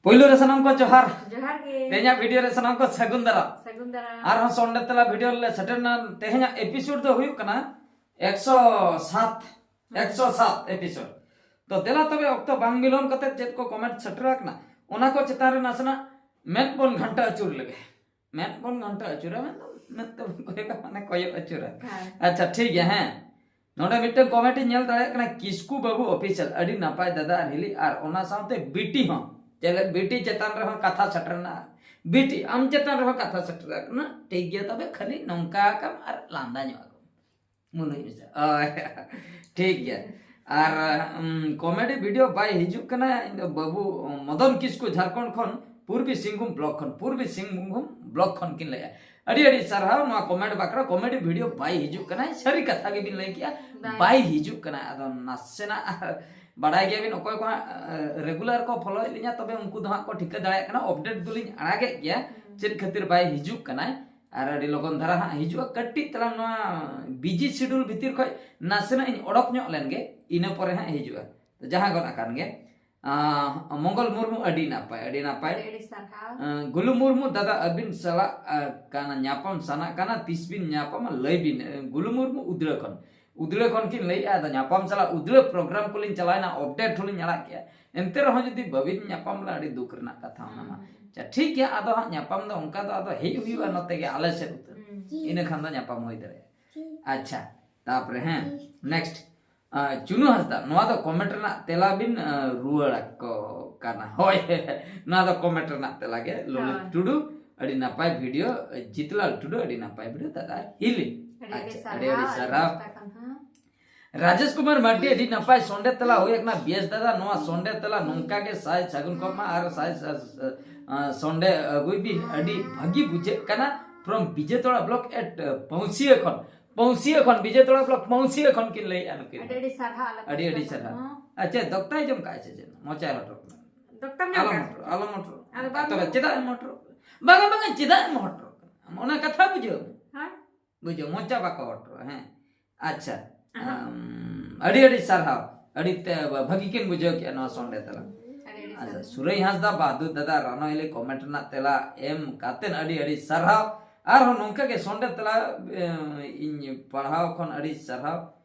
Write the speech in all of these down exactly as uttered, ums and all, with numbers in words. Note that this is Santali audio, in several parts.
ᱯᱳᱭᱞᱳ ᱨᱮ ᱥᱟᱱᱟᱢ ᱠᱚ ᱡᱚᱦᱟᱨ᱾ ᱡᱚᱦᱟᱨ ᱜᱮ᱾ ᱛᱮᱦᱮᱧᱟᱜ ᱵᱷᱤᱰᱤᱭᱳ ᱨᱮ ᱥᱟᱱᱟᱢ ᱠᱚ ᱥᱟᱹᱜᱩᱱ ᱫᱟᱨᱟᱢ᱾ ᱥᱟᱹᱜᱩᱱ ᱫᱟᱨᱟᱢ᱾ ᱟᱨᱦᱚᱸ ᱥᱚᱱᱰᱮ ᱛᱮᱞᱟ ᱵᱷᱤᱰᱤᱭᱳ ᱞᱮ ᱥᱮᱴᱮᱨ ᱮᱱᱟ᱾ ᱛᱮᱦᱮᱧᱟᱜ ᱮᱯᱤᱥᱳᱰ ᱫᱚ ᱦᱩᱭᱩᱜ ᱠᱟᱱᱟ ᱮᱠᱥᱚ ᱥᱟᱛ, ᱮᱠᱥᱚ ᱥᱟᱛ ᱮᱯᱤᱥᱳᱰ᱾ ᱛᱚ ᱫᱮᱞᱟ ᱛᱚᱵᱮ ᱚᱠᱛᱚ ᱵᱟᱝ ᱵᱤᱞᱚᱢ ᱠᱟᱛᱮ ᱪᱮᱫ ᱠᱚ ᱠᱚᱢᱮᱱᱴ ᱥᱮᱴᱮᱨ ᱟᱠᱟᱱᱟ ᱚᱱᱟ ᱠᱚ ᱪᱮᱛᱟᱱ ᱨᱮ ᱱᱟᱥᱮᱱᱟᱜ ᱢᱮᱫ ᱵᱚᱱ ᱜᱷᱟᱱᱴᱟ ᱟᱹᱪᱩᱨ ᱞᱮᱜᱮ᱾ ᱢᱮᱫ ᱵᱚᱱ ᱜᱷᱟᱱᱴᱟ ᱟᱹᱪᱩᱨᱟ ᱢᱮᱱᱫᱚ ᱢᱮᱫ ᱛᱮᱵᱚᱱ ᱠᱚᱭᱚᱜᱟ ᱢᱟᱱᱮ ᱠᱚᱭᱚᱜ ᱟᱹᱪᱩᱨᱟ᱾ ᱦᱮᱸ᱾ ᱟᱪᱪᱷᱟ ᱴᱷᱤᱠ ᱜᱮᱭᱟ᱾ ᱦᱮᱸ, ᱱᱚᱰᱮ ᱢᱤᱫᱴᱟᱝ ᱠᱚᱢᱮᱱᱴ ᱤᱧ ᱧᱮᱞ ᱫᱟᱲᱮᱭᱟᱜ ᱠᱟᱱᱟ, ᱠᱤᱥᱠᱩ ᱵᱟᱹᱵᱩ ᱚᱯᱷᱤᱥᱤᱭᱟᱞ, ᱟᱹᱰᱤ ᱱᱟᱯᱟᱭ ᱫᱟᱫᱟ ᱟᱨ ᱦᱤᱞᱤ, ᱟᱨ ᱚᱱᱟ ᱥᱟᱶᱛᱮ ᱵᱤᱴᱤ ᱦᱚᱸ᱾ ᱪᱮᱫ ᱵᱤᱴᱤ ᱪᱮᱛᱟᱱ ᱨᱮᱦᱚᱸ ᱠᱟᱛᱷᱟ ᱥᱮᱴᱮᱨ ᱮᱱᱟ, ᱵᱤᱴᱤ ᱟᱢ ᱪᱮᱛᱟᱱ ᱨᱮᱦᱚᱸ ᱠᱟᱛᱷᱟ ᱥᱮᱴᱮᱨ ᱟᱠᱟᱱᱟ᱾ ᱴᱷᱤᱠ ᱜᱮᱭᱟ, ᱛᱚᱵᱮ ᱠᱷᱟᱹᱞᱤ ᱱᱚᱝᱠᱟ ᱟᱠᱟᱢ ᱟᱨ ᱞᱟᱸᱫᱟ ᱧᱚᱜ ᱟᱠᱚ ᱢᱩᱞᱩᱡ ᱢᱮᱥᱟ᱾ ᱳᱭ, ᱴᱷᱤᱠ ᱜᱮᱭᱟ᱾ ᱟᱨ ᱠᱚᱢᱮᱰᱤ ᱵᱷᱤᱰᱤᱭᱳ ᱵᱟᱭ ᱦᱤᱡᱩᱜ ᱠᱟᱱᱟ᱾ ᱤᱧ ᱫᱚ ᱵᱟᱹᱵᱩ ᱢᱚᱫᱚᱱ ᱠᱤᱥᱠᱩ ᱡᱷᱟᱲᱠᱷᱚᱸᱰ ᱠᱷᱚᱱ, ᱯᱩᱨᱵᱤ ᱥᱤᱝᱵᱷᱩᱢ ᱵᱞᱚᱠ ᱠᱷᱚᱱ, ᱯᱩᱨᱵᱤ ᱥᱤᱝᱵᱷᱩᱢ ᱵᱞᱚᱠ ᱠᱷᱚᱱ ᱠᱤᱱ ᱞᱟᱹᱭᱟ᱾ ᱟᱹᱰᱤ ᱟᱹᱰᱤ ᱥᱟᱨᱦᱟᱣ ᱱᱚᱣᱟ ᱠᱚᱢᱮᱱᱴ ᱵᱟᱠᱷᱨᱟ᱾ ᱠᱚᱢᱮᱰᱤ ᱵᱷᱤᱰᱤᱭᱳ ᱵᱟᱭ ᱦᱤᱡᱩᱜ ᱠᱟᱱᱟ, ᱥᱟᱹᱨᱤ ᱠᱟᱛᱷᱟ ᱜᱮᱵᱤᱱ ᱞᱟᱹᱭ ᱠᱮᱜᱼᱟ, ᱵᱟᱭ᱾ ᱵᱟᱭ ᱦᱤᱡᱩᱜ ᱠᱟᱱᱟ᱾ ᱟᱫᱚ ᱱᱟᱥᱮᱱᱟᱜ ᱵᱟᱲᱟᱭ ᱜᱮᱭᱟᱵᱤᱱ, ᱚᱠᱚᱭ ᱠᱚ ᱦᱟᱸᱜ ᱨᱮᱜᱩᱞᱟᱨ ᱠᱚ ᱯᱷᱚᱞᱳᱭᱮᱫ ᱞᱤᱧᱟ, ᱛᱚᱵᱮ ᱩᱱᱠᱩ ᱫᱚ ᱦᱟᱸᱜ ᱠᱚ ᱴᱷᱤᱠᱟᱹ ᱫᱟᱲᱮᱭᱟᱜ ᱠᱟᱱᱟ᱾ ᱟᱯᱰᱮᱴ ᱫᱚᱞᱤᱧ ᱟᱲᱟᱜᱮᱫ ᱜᱮᱭᱟ, ᱪᱮᱫ ᱠᱷᱟᱹᱛᱤᱨ ᱵᱟᱭ ᱦᱤᱡᱩᱜ ᱠᱟᱱᱟᱭ᱾ ᱟᱨ ᱟᱹᱰᱤ ᱞᱚᱜᱚᱱ ᱫᱷᱟᱨᱟ ᱦᱟᱸᱜ ᱦᱤᱡᱩᱜᱼᱟ᱾ ᱠᱟᱹᱴᱤᱡ ᱛᱟᱞᱟᱝ ᱱᱚᱣᱟ ᱵᱤᱡᱤ ᱥᱤᱰᱩᱞ ᱵᱷᱤᱛᱤᱨ ᱠᱷᱚᱱ ᱱᱟᱥᱮᱱᱟᱜ ᱤᱧ ᱚᱰᱚᱠ ᱧᱚᱜ ᱞᱮᱱ ᱜᱮ, ᱤᱱᱟᱹ ᱯᱚᱨᱮ ᱦᱟᱸᱜ ᱦᱤᱡᱩᱜᱼᱟ᱾ ᱛᱚ ᱡᱟᱦᱟᱸ ᱜᱚᱫ ᱟᱠᱟᱱ ᱜᱮ, ᱟᱸ, ᱢᱚᱝᱜᱚᱞ ᱢᱩᱨᱢᱩ, ᱟᱹᱰᱤ ᱱᱟᱯᱟᱭ, ᱟᱹᱰᱤ ᱱᱟᱯᱟᱭ᱾ ᱟᱹᱰᱤ ᱟᱹᱰᱤ ᱥᱟᱨᱦᱟᱣ᱾ ᱟᱸ, ᱜᱩᱞᱩ ᱢᱩᱨᱢᱩ, ᱫᱟᱫᱟ ᱟᱹᱵᱤᱱ ᱥᱟᱞᱟᱜ, ᱟᱸ, ᱠᱟᱱᱟ ᱧᱟᱯᱟᱢ ᱥᱟᱱᱟ ᱠᱟᱱᱟ, ᱛᱤᱥ ᱵᱤᱱ ᱧᱟᱯᱟᱢᱟ ᱞᱟᱹᱭ ᱵᱤᱱ᱾ ᱟᱸ, ᱜᱩᱞᱩ ᱢᱩᱨᱢᱩ ᱩᱫᱽᱲᱟᱹ ᱠᱷᱚᱱ, ᱩᱫᱽᱲᱟᱹ ᱠᱷᱚᱱ ᱠᱤᱱ ᱞᱟᱹᱭᱮᱫᱼᱟ᱾ ᱟᱫᱚ ᱧᱟᱯᱟᱢ ᱥᱟᱞᱟᱜ ᱩᱫᱽᱲᱟᱹ ᱯᱨᱳᱜᱨᱟᱢ ᱠᱚᱞᱤᱧ ᱪᱟᱞᱟᱣᱮᱱᱟ, ᱟᱯᱰᱮᱴ ᱦᱚᱸᱞᱤᱧ ᱟᱲᱟᱜ ᱠᱮᱜᱼᱟ, ᱮᱱᱛᱮ ᱨᱮᱦᱚᱸ ᱡᱩᱫᱤ ᱵᱟᱹᱵᱤᱱ ᱧᱟᱯᱟᱢ ᱞᱮᱱᱟ, ᱟᱹᱰᱤ ᱫᱩᱠ ᱨᱮᱱᱟᱜ ᱠᱟᱛᱷᱟ ᱚᱱᱟ ᱢᱟ᱾ ᱟᱪᱪᱷᱟ, ᱴᱷᱤᱠ ᱜᱮᱭᱟ, ᱟᱫᱚ ᱦᱟᱸᱜ ᱧᱟᱯᱟᱢ ᱫᱚ ᱚᱱᱠᱟ ᱫᱚ ᱟᱫᱚ ᱦᱮᱡ ᱦᱩᱭᱩᱜᱼᱟ ᱱᱚᱛᱮ ᱜᱮ ᱟᱞᱮ ᱥᱮᱫ ᱩᱛᱟᱹᱨ, ᱤᱱᱟᱹ ᱠᱷᱟᱱ ᱫᱚ ᱧᱟᱯᱟᱢ ᱦᱩᱭ ᱫᱟᱲᱮᱭᱟᱜᱼᱟ᱾ ᱟᱪᱪᱷᱟ, ᱛᱟᱯᱚᱨᱮ ᱦᱮᱸ, ᱱᱮᱠᱥᱴ ᱪᱩᱱᱩ ᱦᱟᱸᱥᱫᱟ, ᱱᱚᱣᱟ ᱫᱚ ᱠᱚᱢᱮᱱᱴ ᱨᱮᱱᱟᱜ ᱛᱮᱞᱟ ᱵᱤᱱ ᱟᱸ, ᱨᱩᱣᱟᱹᱲ ᱟᱠᱚ ᱠᱟᱱᱟ᱾ ᱦᱳᱭ, ᱱᱚᱣᱟ ᱫᱚ ᱠᱚᱢᱮᱱᱴ ᱨᱮᱱᱟᱜ ᱛᱮᱞᱟ ᱜᱮ᱾ ᱞᱚᱞᱤᱛ ᱦᱳᱭ᱾ ᱴᱩᱰᱩ, ᱟᱹᱰᱤ ᱱᱟᱯᱟᱭ ᱵᱷᱤᱰᱤᱭᱳ᱾ ᱡᱤᱛᱞᱟᱞ ᱴᱩᱰᱩ, ᱟᱹᱰᱤ ᱱᱟᱯᱟᱭ ᱵᱷᱤᱰᱤᱭᱳ ᱫᱟᱫᱟ ᱦᱤᱞᱤ᱾ ᱟᱹᱰᱤ ᱟᱹᱰᱤ ᱟᱪᱪᱷᱟ, ᱥᱟᱨᱦᱟᱣ, ᱟᱹᱰᱤ ᱟᱹᱰᱤ ᱟᱹᱞᱤᱧ ᱥᱟᱨᱦᱟᱣ᱾ ᱯᱟᱦᱴᱟ ᱠᱷᱚᱱ ᱦᱚᱸ᱾ ᱨᱟᱡᱮᱥ ᱠᱩᱢᱟᱨ ᱢᱟᱨᱰᱤ, ᱟᱹᱰᱤ ᱱᱟᱯᱟᱭ ᱥᱚᱱᱰᱮ ᱛᱮᱞᱟ ᱦᱩᱭ ᱟᱠᱟᱱᱟ᱾ ᱵᱮᱥ ᱫᱟᱫᱟ, ᱱᱚᱣᱟ ᱥᱚᱱᱰᱮ ᱛᱮᱞᱟ ᱱᱚᱝᱠᱟ ᱜᱮ ᱥᱟᱭ ᱥᱟᱹᱜᱩᱱ ᱠᱚᱜ ᱢᱟ ᱟᱨ ᱥᱟᱭ ᱥᱟᱭ, ᱟᱸ, ᱥᱚᱱᱰᱮ ᱟᱹᱜᱩᱭ ᱵᱤᱱ᱾ ᱟᱹᱰᱤ ᱵᱷᱟᱹᱜᱤ ᱵᱩᱡᱷᱟᱹᱜ ᱠᱟᱱᱟ᱾ From ᱵᱤᱡᱮᱛᱚᱲᱟ block at, ᱟᱸ, ᱯᱟᱹᱣᱥᱤᱭᱟᱹ ᱠᱷᱚᱱ, ᱯᱟᱹᱣᱥᱤᱭᱟᱹ ᱠᱷᱚᱱ, ᱵᱤᱡᱮᱛᱚᱲᱟ block ᱯᱟᱹᱣᱥᱤᱭᱟᱹ ᱠᱷᱚᱱ ᱠᱤᱱ ᱞᱟᱹᱭᱮᱫᱼᱟ ᱱᱩᱠᱤᱱ᱾ ᱟᱹᱰᱤ ᱟᱹᱰᱤ ᱥᱟᱨᱦᱟᱣ ᱟᱞᱮ ᱟᱹᱰᱤ ᱟᱹᱰᱤ ᱯᱟᱦᱴᱟ ᱥᱟᱨᱦᱟᱣ᱾ ᱠᱷᱚᱱ ᱦᱚᱸ᱾ ᱟᱪᱪᱷᱟ, ᱫᱚᱠᱛᱟᱭ ᱡᱚᱢ ᱠᱟᱜᱼᱟ ᱥᱮ ᱪᱮᱫ? ᱢᱚᱪᱟᱭ ᱦᱚᱴᱚᱨ ᱠᱟᱱᱟ᱾ ᱫᱚᱠᱛᱟᱢ ᱧᱟᱢ ᱟᱞᱚᱢ ᱠᱟᱜᱼᱟ? ᱦᱚᱴᱚᱨ, ᱟᱞᱚᱢ ᱦᱚᱴᱚᱨ᱾ ᱟᱫᱚ ᱵᱟᱢ ᱛᱚᱵᱮ ᱧᱟᱢ ᱪᱮᱫᱟᱜ ᱮᱢ ᱦᱚᱴᱚᱨ ᱠᱟᱱᱟ? ᱵᱟᱝᱟ, ᱵᱟᱝᱟ, ᱪᱮᱫᱟᱜ ᱮᱢ ᱦᱚᱴᱚᱨ ᱠᱟᱱᱟ? ᱚᱱᱟ ᱠᱟᱛᱷᱟ ᱵᱩᱡᱷᱟᱹᱣ ᱢᱮ᱾ ᱦᱮᱸ? ᱵᱩᱡᱷᱟᱹᱣ, ᱢᱚᱪᱟ ᱵᱟᱠᱚ ᱦᱚᱴᱚᱨᱟ᱾ ᱦᱮᱸ, ᱟᱪᱪᱷᱟ᱾ ᱟᱦᱟ᱾ ᱟᱢ, ᱟᱹᱰᱤ ᱟᱹᱰᱤ ᱥᱟᱨᱦᱟᱣ᱾ ᱟᱹᱰᱤ ᱛᱮ ᱵᱷᱟᱹᱜᱤ ᱠᱤᱱ ᱵᱩᱡᱷᱟᱹᱣ ᱠᱮᱜᱼᱟ ᱱᱚᱣᱟ ᱥᱚᱱᱰᱮ ᱛᱟᱞᱟ᱾ ᱟᱹᱰᱤ ᱟᱹᱰᱤ ᱟᱪᱪᱷᱟ, ᱥᱩᱨᱟᱹᱭ ᱦᱟᱸᱥᱫᱟ, ᱵᱟᱦᱫᱩᱨ ᱫᱟᱫᱟ, ᱨᱟᱱᱚ ᱦᱤᱞᱤ comment ᱨᱮᱱᱟᱜ ᱛᱮᱞᱟ ᱮᱢ ᱠᱟᱛᱮᱱ ᱟᱹᱰᱤ ᱟᱹᱰᱤ ᱥᱟᱨᱦᱟᱣ᱾ ᱟᱨᱦᱚᱸ ᱱᱚᱝᱠᱟ ᱜᱮ ᱥᱚᱸᱰᱮ ᱛᱮᱞᱟ, ᱮ, ᱤᱧ ᱯᱟᱲᱦᱟᱣ ᱠᱷᱚᱱ ᱟᱹᱰᱤ ᱥᱟᱨᱦᱟᱣ᱾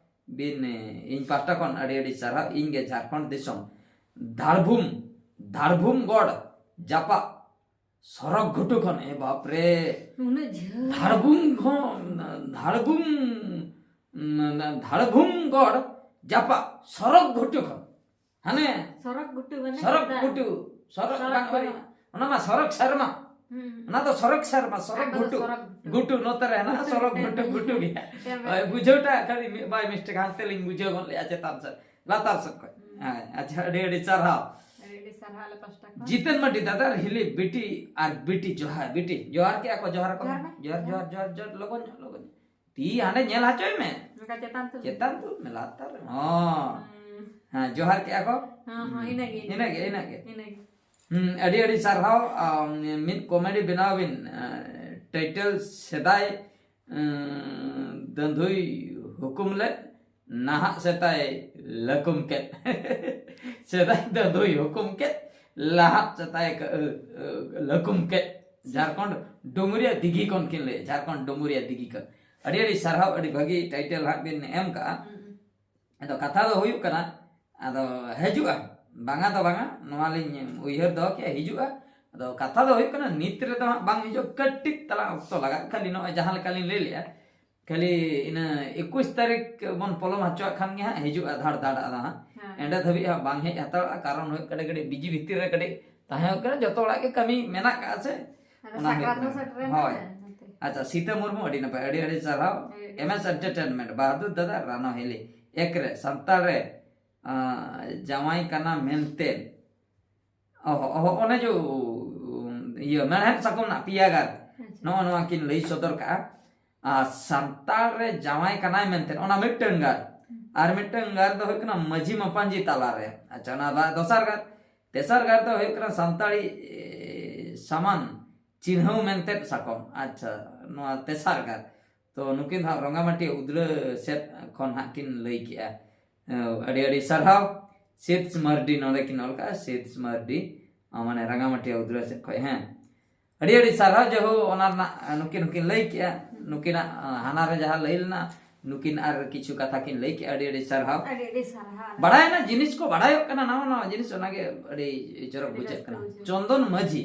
ᱵᱤᱱ, ᱮ, ᱤᱧ ᱯᱟᱦᱴᱟ ᱠᱷᱚᱱ ᱟᱹᱰᱤ ᱟᱹᱰᱤ ᱥᱟᱨᱦᱟᱣ᱾ ᱤᱧ ᱜᱮ ᱡᱷᱟᱲᱠᱷᱚᱸᱰ ᱫᱤᱥᱚᱢ ᱫᱷᱟᱲᱵᱷᱩᱢ, ᱫᱷᱟᱲᱵᱷᱩᱢ ᱜᱚᱲ ᱡᱟᱯᱟᱜ ᱥᱚᱨᱚᱠ ᱜᱷᱩᱴᱩ ᱠᱷᱚᱱ, ᱮ ᱵᱟᱯ ᱨᱮ, ᱩᱱᱟᱹᱜ ᱡᱷᱟᱹᱞ᱾ ᱫᱷᱟᱲᱵᱷᱩᱢ ᱠᱷᱚᱱ, ᱫᱷᱟᱲᱵᱷᱩᱢ, ᱫᱷᱟᱲᱵᱷᱩᱢ ᱜᱚᱲ ᱡᱟᱯᱟᱜ ᱥᱚᱨᱚᱠ ᱜᱷᱩᱴᱩ ᱠᱷᱚᱱ, ᱦᱟᱱᱮ ᱥᱚᱨᱚᱠ ᱜᱷᱩᱴᱩ ᱢᱟᱱᱮ ᱥᱚᱨᱚᱠ ᱪᱮᱛᱟᱱ᱾ ᱜᱷᱩᱴᱩ, ᱥᱚᱨᱚᱠ ᱥᱚᱨᱚᱠ ᱵᱟᱝ, ᱠᱚᱨᱮ᱾ ᱚᱱᱟ ᱢᱟ ᱥᱚᱨᱚᱠ ᱥᱮᱨᱢᱟ᱾ ᱦᱩᱸ᱾ ᱚᱱᱟ ᱫᱚ ᱥᱚᱨᱚᱠ ᱥᱮᱨᱢᱟ, ᱥᱚᱨᱚᱠ ᱟᱠᱚ ᱫᱚ ᱜᱷᱩᱴᱩ᱾ ᱥᱚᱨᱚᱠ ᱜᱷᱩᱴᱩ᱾ ᱜᱷᱩᱴᱩ, ᱱᱚᱛᱮ ᱨᱮ ᱦᱮᱱᱟᱜᱼᱟ ᱜᱷᱩᱴᱩ ᱥᱚᱨᱚᱠ ᱢᱤᱫᱴᱮᱱ ᱜᱷᱩᱴᱩ, ᱜᱷᱩᱴᱩ ᱜᱮ᱾ ᱦᱮᱸ, ᱦᱳᱭ, ᱵᱩᱡᱷᱟᱹᱣᱴᱟ ᱠᱷᱟᱹᱞᱤ ᱢᱤᱫ by mistake ᱦᱟᱱᱛᱮ ᱞᱤᱧ ᱵᱩᱡᱷᱟᱹᱣ ᱜᱚᱫ ᱞᱮᱫᱼᱟ ᱪᱮᱛᱟᱱ ᱥᱮᱫ, ᱞᱟᱛᱟᱨ ᱥᱮᱫ ᱠᱷᱚᱱ᱾ ᱦᱩᱸ᱾ ᱦᱮᱸ, ᱟᱪᱪᱷᱟ, ᱟᱹᱰᱤ ᱟᱹᱰᱤ ᱥᱟᱨᱦᱟᱣ᱾ ᱟᱹᱰᱤ ᱟᱹᱰᱤ ᱥᱟᱨᱦᱟᱣ ᱟᱞᱮ ᱯᱟᱥᱴᱟ ᱠᱷᱚᱱ᱾ ᱡᱤᱛᱮᱱ ᱢᱟᱨᱰᱤ, ᱫᱟᱫᱟ ᱦᱤᱞᱤ ᱵᱤᱴᱤ ᱟᱨ ᱵᱤᱴᱤ ᱡᱚᱦᱟᱨ, ᱵᱤᱴᱤ ᱡᱚᱦᱟᱨ ᱠᱮᱜᱼᱟ ᱠᱚ, ᱡᱚᱦᱟᱨ ᱠᱚ᱾ ᱡᱚᱦᱟᱨ ᱢᱮ᱾ ᱡᱚᱦᱟᱨ, ᱡᱚᱦᱟᱨ, ᱡᱚᱦᱟᱨ, ᱡᱚᱦᱟᱨ, ᱞᱚᱜᱚᱱ ᱧᱚᱜ, ᱞᱚᱜᱚᱱ ᱧᱚᱜ᱾ ᱛᱤ ᱦᱟᱸᱰᱮ ᱧᱮᱞ ᱦᱚᱪᱚᱭ ᱢᱮ᱾ ᱱᱚᱝᱠᱟ ᱪᱮᱛᱟᱱ ᱛᱩᱞ᱾ ᱪᱮᱛᱟᱱ ᱛᱩᱞ ᱢᱮ, ᱞᱟᱛᱟᱨ ᱨᱮ᱾ ᱦᱚᱸ᱾ ᱦᱩᱸ᱾ ᱦᱮᱸ, ᱡᱚᱦᱟᱨ ᱠᱮᱜᱼᱟ ᱠᱚ᱾ ᱦᱚᱸ, ᱦᱚᱸ, ᱤᱱᱟᱹᱜᱮ, ᱤᱱᱟᱹᱜᱮ, ᱤᱱᱟᱹᱜᱮ᱾ ᱤᱱᱟᱹᱜᱮ᱾ ᱦᱩᱸ, ᱟᱹᱰᱤ ᱟᱹᱰᱤ ᱥᱟᱨᱦᱟᱣ᱾ ᱟᱢ, ᱢᱤᱫ comedy ᱵᱮᱱᱟᱣ ᱵᱤᱱ, ᱟᱸ, title ᱥᱮᱫᱟᱭ, ᱟᱸ, ᱫᱟᱹᱫᱩᱭ ᱦᱩᱠᱩᱢ ᱞᱮᱫ, ᱱᱟᱦᱟᱜ ᱥᱮᱛᱟᱭ ᱞᱟᱹᱠᱩᱢ ᱠᱮᱫ᱾ ᱥᱮᱫᱟᱭ ᱫᱟᱹᱫᱩᱭ ᱦᱩᱠᱩᱢ ᱠᱮᱫ, ᱞᱟᱦᱟᱜ ᱥᱮᱛᱟᱭ ᱠᱟᱹ-, ᱟᱹ, ᱟᱹ, ᱞᱟᱹᱠᱩᱢ ᱠᱮᱫ᱾ ᱡᱷᱟᱲᱠᱷᱚᱸᱰ ᱰᱩᱢᱩᱨᱤᱭᱟ ᱫᱤᱜᱷᱤ ᱠᱷᱚᱱ ᱠᱤᱱ ᱞᱟᱹᱭᱮᱫ, ᱡᱷᱟᱲᱠᱷᱚᱸᱰ ᱰᱩᱢᱩᱨᱤᱭᱟ ᱫᱤᱜᱷᱤ ᱠᱷᱚᱱ᱾ ᱟᱹᱰᱤ ᱟᱹᱰᱤ ᱥᱟᱨᱦᱟᱣ, ᱟᱹᱰᱤ ᱵᱷᱟᱹᱜᱤ title ᱦᱟᱸᱜ ᱵᱤᱱ ᱮᱢ ᱠᱟᱜᱼᱟ᱾ ᱦᱩᱸ, ᱦᱩᱸ᱾ ᱟᱫᱚ ᱠᱟᱛᱷᱟ ᱫᱚ ᱦᱩᱭᱩᱜ ᱠᱟᱱᱟ, ᱟᱫᱚ ᱦᱤᱡᱩᱜᱼᱟ, ᱵᱟᱝᱟ ᱫᱚ ᱵᱟᱝᱟ, ᱱᱚᱣᱟ ᱞᱤᱧ ᱩᱭᱦᱟᱹᱨ ᱫᱚᱦᱚ ᱠᱮᱜᱼᱟ, ᱦᱤᱡᱩᱜᱼᱟ᱾ ᱟᱫᱚ ᱠᱟᱛᱷᱟ ᱫᱚ ᱦᱩᱭᱩᱜ ᱠᱟᱱᱟ, ᱱᱤᱛ ᱨᱮᱫᱚ ᱦᱟᱸᱜ ᱵᱟᱝ ᱦᱤᱡᱩᱜᱼᱟ, ᱠᱟᱹᱴᱤᱡ ᱛᱟᱞᱟᱝ ᱚᱠᱛᱚ ᱞᱟᱜᱟᱜ᱾ ᱠᱷᱟᱹᱞᱤ ᱱᱚᱜᱼᱚᱭ ᱡᱟᱦᱟᱸ ᱞᱮᱠᱟ ᱞᱤᱧ ᱞᱟᱹᱭ ᱞᱮᱜᱼᱟ, ᱠᱷᱟᱹᱞᱤ ᱤᱱᱟᱹ ᱮᱠᱩᱥ ᱛᱟᱹᱨᱤᱠᱷ ᱵᱚᱱ ᱯᱚᱞᱚᱢ ᱦᱚᱪᱚᱣᱟᱜ ᱠᱷᱟᱱ ᱜᱮ ᱦᱟᱸᱜ ᱦᱤᱡᱩᱜᱼᱟ ᱫᱷᱟᱲ ᱫᱷᱟᱲ᱾ ᱟᱫᱚ ᱦᱟᱸᱜ ᱦᱮᱸ᱾ ᱮᱸᱰᱮ ᱫᱷᱟᱹᱵᱤᱡ ᱦᱟᱸᱜ ᱵᱟᱝ ᱦᱮᱡ ᱦᱟᱛᱟᱲᱚᱜᱼᱟ, ᱠᱟᱨᱚᱱ ᱦᱩᱭᱩᱜ ᱠᱟᱱᱟ ᱠᱟᱹᱴᱤᱡ busy ᱵᱷᱤᱛᱤᱨ ᱨᱮ ᱠᱟᱹᱴᱤᱡ ᱛᱟᱦᱮᱸ ᱦᱩᱭᱩᱜ ᱠᱟᱱᱟ, ᱡᱚᱛᱚ ᱦᱚᱲᱟᱜ ᱜᱮ ᱠᱟᱹᱢᱤ ᱢᱮᱱᱟᱜ ᱠᱟᱜᱼᱟ ᱥᱮ᱾ ᱟᱫᱚ ᱚᱱᱟ ᱦᱩᱭᱩᱜ ᱥᱟᱠᱨᱟᱛ ᱦᱚᱸ ᱠᱟᱱᱟ᱾ ᱥᱮᱴᱮᱨᱮᱱᱟ ᱦᱳᱭ᱾ ᱱᱚᱛᱮ᱾ ᱟᱪᱪᱷᱟ, ᱥᱤᱛᱟᱹ ᱢᱩᱨᱢᱩ, ᱟᱹᱰᱤ ᱱᱟᱯᱟᱭ, ᱟᱹᱰᱤ ᱟᱹᱰᱤ ᱥᱟᱨᱦᱟᱣ᱾ ᱟᱹᱰᱤ ᱟᱹᱰᱤ M S Entertainment, ᱵᱟᱦᱟᱫᱩᱨ ᱫᱟᱫᱟ, ᱨᱟᱱᱚ ᱦᱤᱞᱤ᱾ ᱮᱠ ᱨᱮ, ᱥᱟᱱᱛᱟᱲ ᱨᱮ, ᱟᱸ, ᱡᱟᱶᱟᱭ ᱠᱟᱱᱟ ᱢᱮᱱᱛᱮ, ᱚᱦᱚ, ᱚᱦᱚ, ᱚᱱᱮ ᱡᱚ, ᱤᱭᱟᱹ, ᱢᱮᱲᱦᱮᱫ ᱥᱟᱠᱚᱢ ᱨᱮᱱᱟᱜ ᱯᱮᱭᱟ ᱜᱟᱨ, ᱟᱪᱪᱷᱟ᱾ ᱱᱚᱜᱼᱚ ᱱᱚᱣᱟ ᱠᱤᱱ ᱞᱟᱹᱭ ᱥᱚᱫᱚᱨ ᱠᱟᱜᱼᱟ᱾ ᱟᱨ ᱥᱟᱱᱛᱟᱲ ᱨᱮ ᱡᱟᱶᱟᱭ ᱠᱟᱱᱟᱭ ᱢᱮᱱᱛᱮ, ᱚᱱᱟ ᱢᱤᱫᱴᱟᱝ ᱜᱟᱨ᱾ ᱟᱨ ᱢᱤᱫᱴᱟᱝ ᱜᱟᱨ ᱫᱚ ᱦᱩᱭᱩᱜ ᱠᱟᱱᱟ ᱢᱟᱹᱡᱷᱤ ᱢᱟᱯᱟᱧᱡᱤ ᱛᱟᱞᱟᱨᱮ᱾ ᱟᱪᱪᱷᱟ, ᱚᱱᱟ ᱫᱚ ᱫᱚᱥᱟᱨ ᱜᱟᱨ᱾ ᱛᱮᱥᱟᱨ ᱜᱟᱨ ᱫᱚ ᱦᱩᱭᱩᱜ ᱠᱟᱱᱟ ᱥᱟᱱᱛᱟᱲᱤ, ᱮ, ᱥᱟᱢᱟᱱ ᱪᱤᱱᱦᱟᱹᱣ ᱢᱮᱱᱛᱮ ᱥᱟᱠᱚᱢ᱾ ᱟᱪᱪᱷᱟ, ᱱᱚᱣᱟ ᱛᱮᱥᱟᱨ ᱜᱟᱨ᱾ ᱛᱚ ᱱᱩᱠᱤᱱ ᱫᱚ ᱦᱟᱸᱜ ᱨᱚᱝᱜᱟᱢᱟᱹᱴᱤ ᱩᱫᱽᱲᱟᱹ ᱥᱮᱫ ᱠᱷᱚᱱ ᱦᱟᱸᱜ ᱠᱤᱱ ᱞᱟᱹᱭ ᱠᱮᱜᱼᱟ᱾ ᱮ, ᱟᱹᱰᱤ ᱟᱹᱰᱤ ᱥᱟᱨᱦᱟᱣ᱾ ᱥᱤᱫᱽ ᱢᱟᱨᱰᱤ, ᱱᱚᱰᱮ ᱠᱤᱱ ᱚᱞ ᱠᱟᱜᱼᱟ, ᱥᱤᱫᱽ ᱢᱟᱨᱰᱤ, ᱟ, ᱢᱟᱱᱮ ᱨᱟᱸᱜᱟᱢᱟᱹᱴᱤᱭᱟ ᱩᱫᱽᱨᱟ ᱥᱮᱫ ᱠᱷᱚᱱ, ᱦᱮᱸ᱾ ᱟᱹᱰᱤ ᱟᱹᱰᱤ ᱥᱟᱨᱦᱟᱣ᱾ ᱡᱟᱦᱳ, ᱚᱱᱟ ᱨᱮᱱᱟᱜ, ᱟ, ᱱᱩᱠᱤᱱ ᱦᱚᱸᱠᱤᱱ ᱞᱟᱹᱭ ᱠᱮᱜᱼᱟ, ᱱᱩᱠᱤᱱᱟᱜ, ᱟ, ᱦᱟᱱᱟ ᱨᱮ ᱡᱟᱦᱟᱸ ᱞᱟᱹᱭ ᱞᱮᱱᱟ, ᱱᱩᱠᱤᱱ ᱟᱨ ᱠᱤᱪᱷᱩ ᱠᱟᱛᱷᱟ ᱠᱤᱱ ᱞᱟᱹᱭ ᱠᱮᱜᱼᱟ᱾ ᱟᱹᱰᱤ ᱟᱹᱰᱤ ᱥᱟᱨᱦᱟᱣ᱾ ᱟᱹᱰᱤ ᱟᱹᱰᱤ ᱥᱟᱨᱦᱟᱣ᱾ ᱵᱟᱲᱟᱭᱮᱱᱟ ᱡᱤᱱᱤᱥ ᱠᱚ, ᱵᱟᱲᱟᱭᱚᱜ ᱠᱟᱱᱟ, ᱱᱟᱣᱟ ᱱᱟᱣᱟ ᱡᱤᱱᱤᱥ, ᱚᱱᱟᱜᱮ ᱟᱹᱰᱤ ᱪᱚᱨᱚᱠ ᱟᱹᱰᱤ ᱵᱩᱡᱷᱟᱹᱜ ᱨᱟᱹᱥᱠᱟᱹ ᱠᱟᱱᱟ᱾ ᱵᱩᱡᱷᱟᱹᱜ ᱠᱟᱱᱟ᱾ ᱪᱚᱱᱫᱚᱱ ᱢᱟᱹᱡᱷᱤ,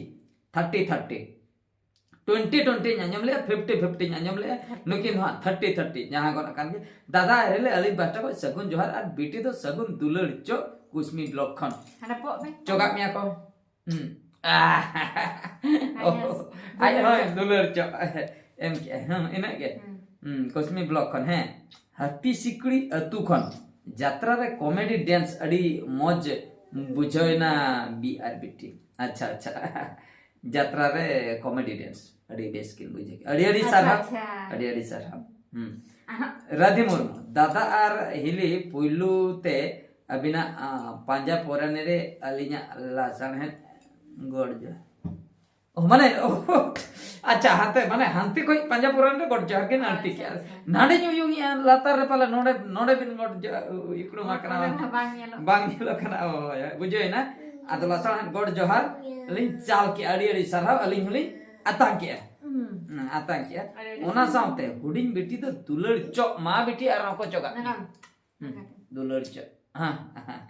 ᱛᱷᱟᱨᱴᱤ ᱛᱷᱟᱨᱴᱤ᱾ ᱴᱩᱭᱮᱱᱴᱤ ᱴᱩᱭᱮᱱᱴᱤᱧ ᱟᱸᱡᱚᱢ ᱞᱮᱜᱼᱟ, ᱯᱷᱤᱯᱴᱤ ᱯᱷᱤᱯᱴᱤᱧ ᱟᱸᱡᱚᱢ ᱞᱮᱜᱼᱟ, ᱱᱩᱠᱤᱱ ᱫᱚ ᱦᱟᱸᱜ ᱛᱷᱟᱨᱴᱤ ᱛᱷᱟᱨᱴᱤ, ᱡᱟᱦᱟᱸ ᱜᱚᱫ ᱟᱠᱟᱱ ᱜᱮ᱾ ᱫᱟᱫᱟ ᱟᱨ ᱦᱤᱞᱤ, ᱟᱹᱞᱤᱧ ᱯᱟᱦᱴᱟ ᱠᱷᱚᱱ ᱥᱟᱹᱜᱩᱱ ᱡᱚᱦᱟᱨ ᱟᱨ ᱵᱤᱴᱤ ᱫᱚ ᱥᱟᱹᱜᱩᱱ ᱫᱩᱞᱟᱹᱲ ᱪᱚ ᱠᱩᱥᱢᱤ ᱵᱞᱚᱠ ᱠᱷᱚᱱ᱾ ᱦᱟᱸᱰᱮ ᱯᱚᱜ ᱢᱮ᱾ ᱪᱚᱜᱟᱜ ᱢᱮᱭᱟ ᱠᱚ᱾ ᱦᱩᱸ᱾ ᱟᱡ ᱦᱚᱸ ᱫᱩᱞᱟᱹᱲ ᱪᱚ ᱮᱢ ᱠᱮᱜᱼᱟ᱾ ᱦᱩᱸ, ᱤᱱᱟᱹᱜ ᱜᱮ᱾ ᱦᱩᱸ᱾ ᱦᱩᱸ, ᱠᱩᱥᱢᱤ ᱵᱞᱚᱠ ᱠᱷᱚᱱ, ᱦᱮᱸ᱾ ᱦᱟᱹᱛᱤ ᱥᱤᱠᱲᱤ ᱟᱹᱛᱩ ᱠᱷᱚᱱ ᱡᱟᱛᱨᱟ ᱨᱮ ᱠᱚᱢᱮᱰᱤ ᱰᱮᱱᱥ ᱟᱹᱰᱤ ᱢᱚᱡᱽ ᱵᱩᱡᱷᱟᱹᱣ ᱮᱱᱟ, ᱵᱤ ᱟᱨ ᱵᱤᱴᱤ᱾ ᱟᱪᱪᱷᱟ, ᱟᱪᱪᱷᱟ᱾ ᱡᱟᱛᱨᱟ ᱨᱮ ᱠᱚᱢᱮᱰᱤ ᱰᱮᱱᱥ ᱟᱹᱰᱤ ᱵᱮᱥ ᱠᱤᱱ ᱵᱩᱡᱷᱟᱹᱣ ᱠᱮᱜᱼᱟ᱾ ᱟᱹᱰᱤ ᱟᱹᱰᱤ ᱟᱪᱪᱷᱟ, ᱥᱟᱨᱦᱟᱣ᱾ ᱟᱪᱪᱷᱟ᱾ ᱟᱹᱰᱤ ᱟᱹᱰᱤ ᱥᱟᱨᱦᱟᱣ᱾ ᱦᱩᱸ᱾ ᱟᱦᱟ᱾ ᱨᱟᱫᱷᱤ ᱢᱩᱨᱢᱩ, ᱫᱟᱫᱟ ᱟᱨ ᱦᱤᱞᱤ, ᱯᱩᱭᱞᱩ ᱛᱮ ᱟᱹᱵᱤᱱᱟᱜ, ᱟ, ᱯᱟᱸᱡᱟ ᱯᱚᱨᱟᱱᱤ ᱨᱮ ᱟᱹᱞᱤᱧᱟᱜ ᱞᱟᱥᱟᱲᱦᱮᱫ ᱜᱚᱰ ᱡᱚᱦᱟᱨ᱾ ᱚ, ᱢᱟᱱᱮ, ᱚ, ᱟᱪᱪᱷᱟ, ᱦᱟᱱᱛᱮ, ᱢᱟᱱᱮ, ᱦᱟᱱᱛᱮ ᱠᱷᱚᱱ ᱯᱟᱸᱡᱟ ᱯᱚᱨᱟᱱᱤ ᱨᱮ ᱜᱚᱰ ᱡᱚᱦᱟᱨ ᱠᱤᱱ ᱟᱹᱲᱛᱤ ᱟᱪᱪᱷᱟ, ᱠᱮᱜᱼᱟ᱾ ᱟᱪᱪᱷᱟ᱾ ᱱᱟᱰᱮᱧ ᱩᱭᱩᱝᱮᱜᱼᱟ, ᱞᱟᱛᱟᱨ ᱨᱮ ᱯᱟᱞᱮ ᱱᱚᱰᱮ, ᱱᱚᱰᱮ ᱵᱤᱱ ᱜᱚᱰ ᱡᱚ-, ᱤᱠᱲᱩᱢ ᱚᱱᱟ ᱟᱠᱟᱱᱟ᱾ ᱠᱚᱨᱮ ᱢᱟ ᱵᱟᱝ ᱧᱮᱞᱚᱜ ᱵᱟᱝ ᱧᱮᱞᱚᱜ ᱠᱟᱱᱟ᱾ ᱚ, ᱦᱳᱭ, ᱦᱳᱭ, ᱵᱩᱡᱷᱟᱹᱣ ᱮᱱᱟ᱾ ᱟᱫᱚ ᱞᱟᱥᱟᱲᱦᱮᱫ ᱜᱚᱰ ᱡᱚᱦᱟᱨ ᱞᱤᱧ ᱪᱟᱞ ᱠᱮᱜᱼᱟ᱾ ᱟᱹᱰᱤ ᱟᱹᱰᱤ ᱥᱟᱨᱦᱟᱣ, ᱟᱹᱞᱤᱧ ᱦᱚᱸᱞᱤᱧ ᱟᱛᱟᱝ ᱠᱮᱜᱼᱟ᱾ ᱦᱩᱸ᱾ ᱦᱩᱸ, ᱟᱛᱟᱝ ᱠᱮᱜᱼᱟ᱾ ᱟᱹᱰᱤ ᱟᱹᱰᱤ ᱚᱱᱟ ᱥᱟᱨᱦᱟᱣ᱾ ᱥᱟᱶᱛᱮ ᱦᱩᱰᱤᱧ ᱵᱤᱴᱤ ᱫᱚ ᱫᱩᱞᱟᱹᱲ ᱪᱚᱜ ᱢᱟ ᱵᱤᱴᱤ ᱟᱨ ᱦᱚᱸᱠᱚ ᱪᱚᱜᱟᱜ ᱱᱟᱜᱟᱢ᱾ ᱦᱩᱸ, ᱱᱟᱜᱟᱢ᱾ ᱫᱩᱞᱟᱹᱲ ᱪᱚᱜ᱾ ᱦᱮᱸ, ᱦᱮᱸ᱾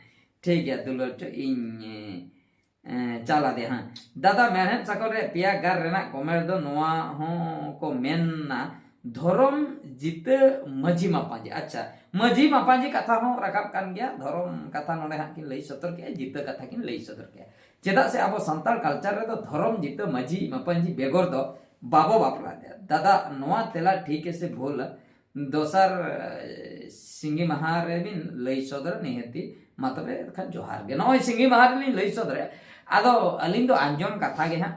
ᱴᱷᱤᱠ ᱜᱮᱭᱟ, ᱫᱩᱞᱟᱹᱲ ᱪᱚᱜ, ᱤᱧ, ᱮ, ᱮ, ᱪᱟᱞ ᱟᱫᱮᱭᱟ, ᱦᱮᱸ᱾ ᱫᱟᱫᱟ, ᱢᱮᱲᱦᱮᱫ ᱥᱟᱠᱚᱞ ᱨᱮ ᱯᱮᱭᱟ ᱜᱟᱨ ᱨᱮᱱᱟᱜ ᱠᱚᱢᱮᱱᱴ ᱫᱚ ᱱᱚᱣᱟ ᱦᱚᱸ ᱠᱚ ᱢᱮᱱᱟ, ᱫᱷᱚᱨᱚᱢ ᱡᱤᱛᱟᱹ ᱢᱟᱹᱡᱷᱤ ᱢᱟᱯᱟᱡᱤ᱾ ᱟᱪᱪᱷᱟ, ᱢᱟᱹᱡᱷᱤ ᱢᱟᱯᱟᱡᱤ ᱠᱟᱛᱷᱟ ᱦᱚᱸ ᱨᱟᱠᱟᱵ ᱠᱟᱱ ᱜᱮᱭᱟ᱾ ᱫᱷᱚᱨᱚᱢ ᱠᱟᱛᱷᱟ ᱱᱚᱰᱮ ᱦᱟᱸᱜ ᱠᱤᱱ ᱞᱟᱹᱭ ᱥᱚᱫᱚᱨ ᱠᱮᱜᱼᱟ, ᱡᱤᱛᱟᱹ ᱠᱟᱛᱷᱟ ᱠᱤᱱ ᱞᱟᱹᱭ ᱥᱚᱫᱚᱨ ᱠᱮᱜᱼᱟ᱾ ᱪᱮᱫᱟᱜ ᱥᱮ ᱟᱵᱚ ᱥᱟᱱᱛᱟᱲ ᱠᱟᱞᱪᱟᱨ ᱨᱮᱫᱚ ᱫᱷᱚᱨᱚᱢ ᱡᱤᱛᱟᱹ ᱢᱟᱹᱡᱷᱤ ᱢᱟᱯᱟᱡᱤ ᱵᱮᱜᱚᱨ ᱫᱚ ᱵᱟᱵᱚ ᱵᱟᱯᱞᱟ ᱫᱟᱲᱮᱭᱟᱜᱼᱟ᱾ ᱫᱟᱫᱟ, ᱱᱚᱣᱟ ᱛᱮᱞᱟ ᱴᱷᱤᱠ ᱥᱮ ᱵᱷᱩᱞᱟ? ᱫᱚᱥᱟᱨ, ᱮ, ᱥᱤᱸᱜᱤ ᱢᱟᱦᱟ ᱨᱮᱵᱤᱱ ᱞᱟᱹᱭ ᱥᱚᱫᱚᱨᱟ ᱱᱤᱦᱟᱹᱛᱤ᱾ ᱢᱟ ᱛᱚᱵᱮ ᱮᱱᱠᱷᱟᱱ ᱡᱚᱦᱟᱨ ᱜᱮ᱾ ᱱᱚᱜᱼᱚᱭ ᱥᱤᱸᱜᱤ ᱢᱟᱦᱟ ᱨᱮᱞᱤᱧ ᱞᱟᱹᱭ ᱥᱚᱫᱚᱨᱮᱜᱼᱟ᱾ ᱟᱫᱚ ᱟᱹᱞᱤᱧ ᱫᱚ ᱟᱸᱡᱚᱢ ᱠᱟᱛᱷᱟ ᱜᱮ ᱦᱟᱸᱜ,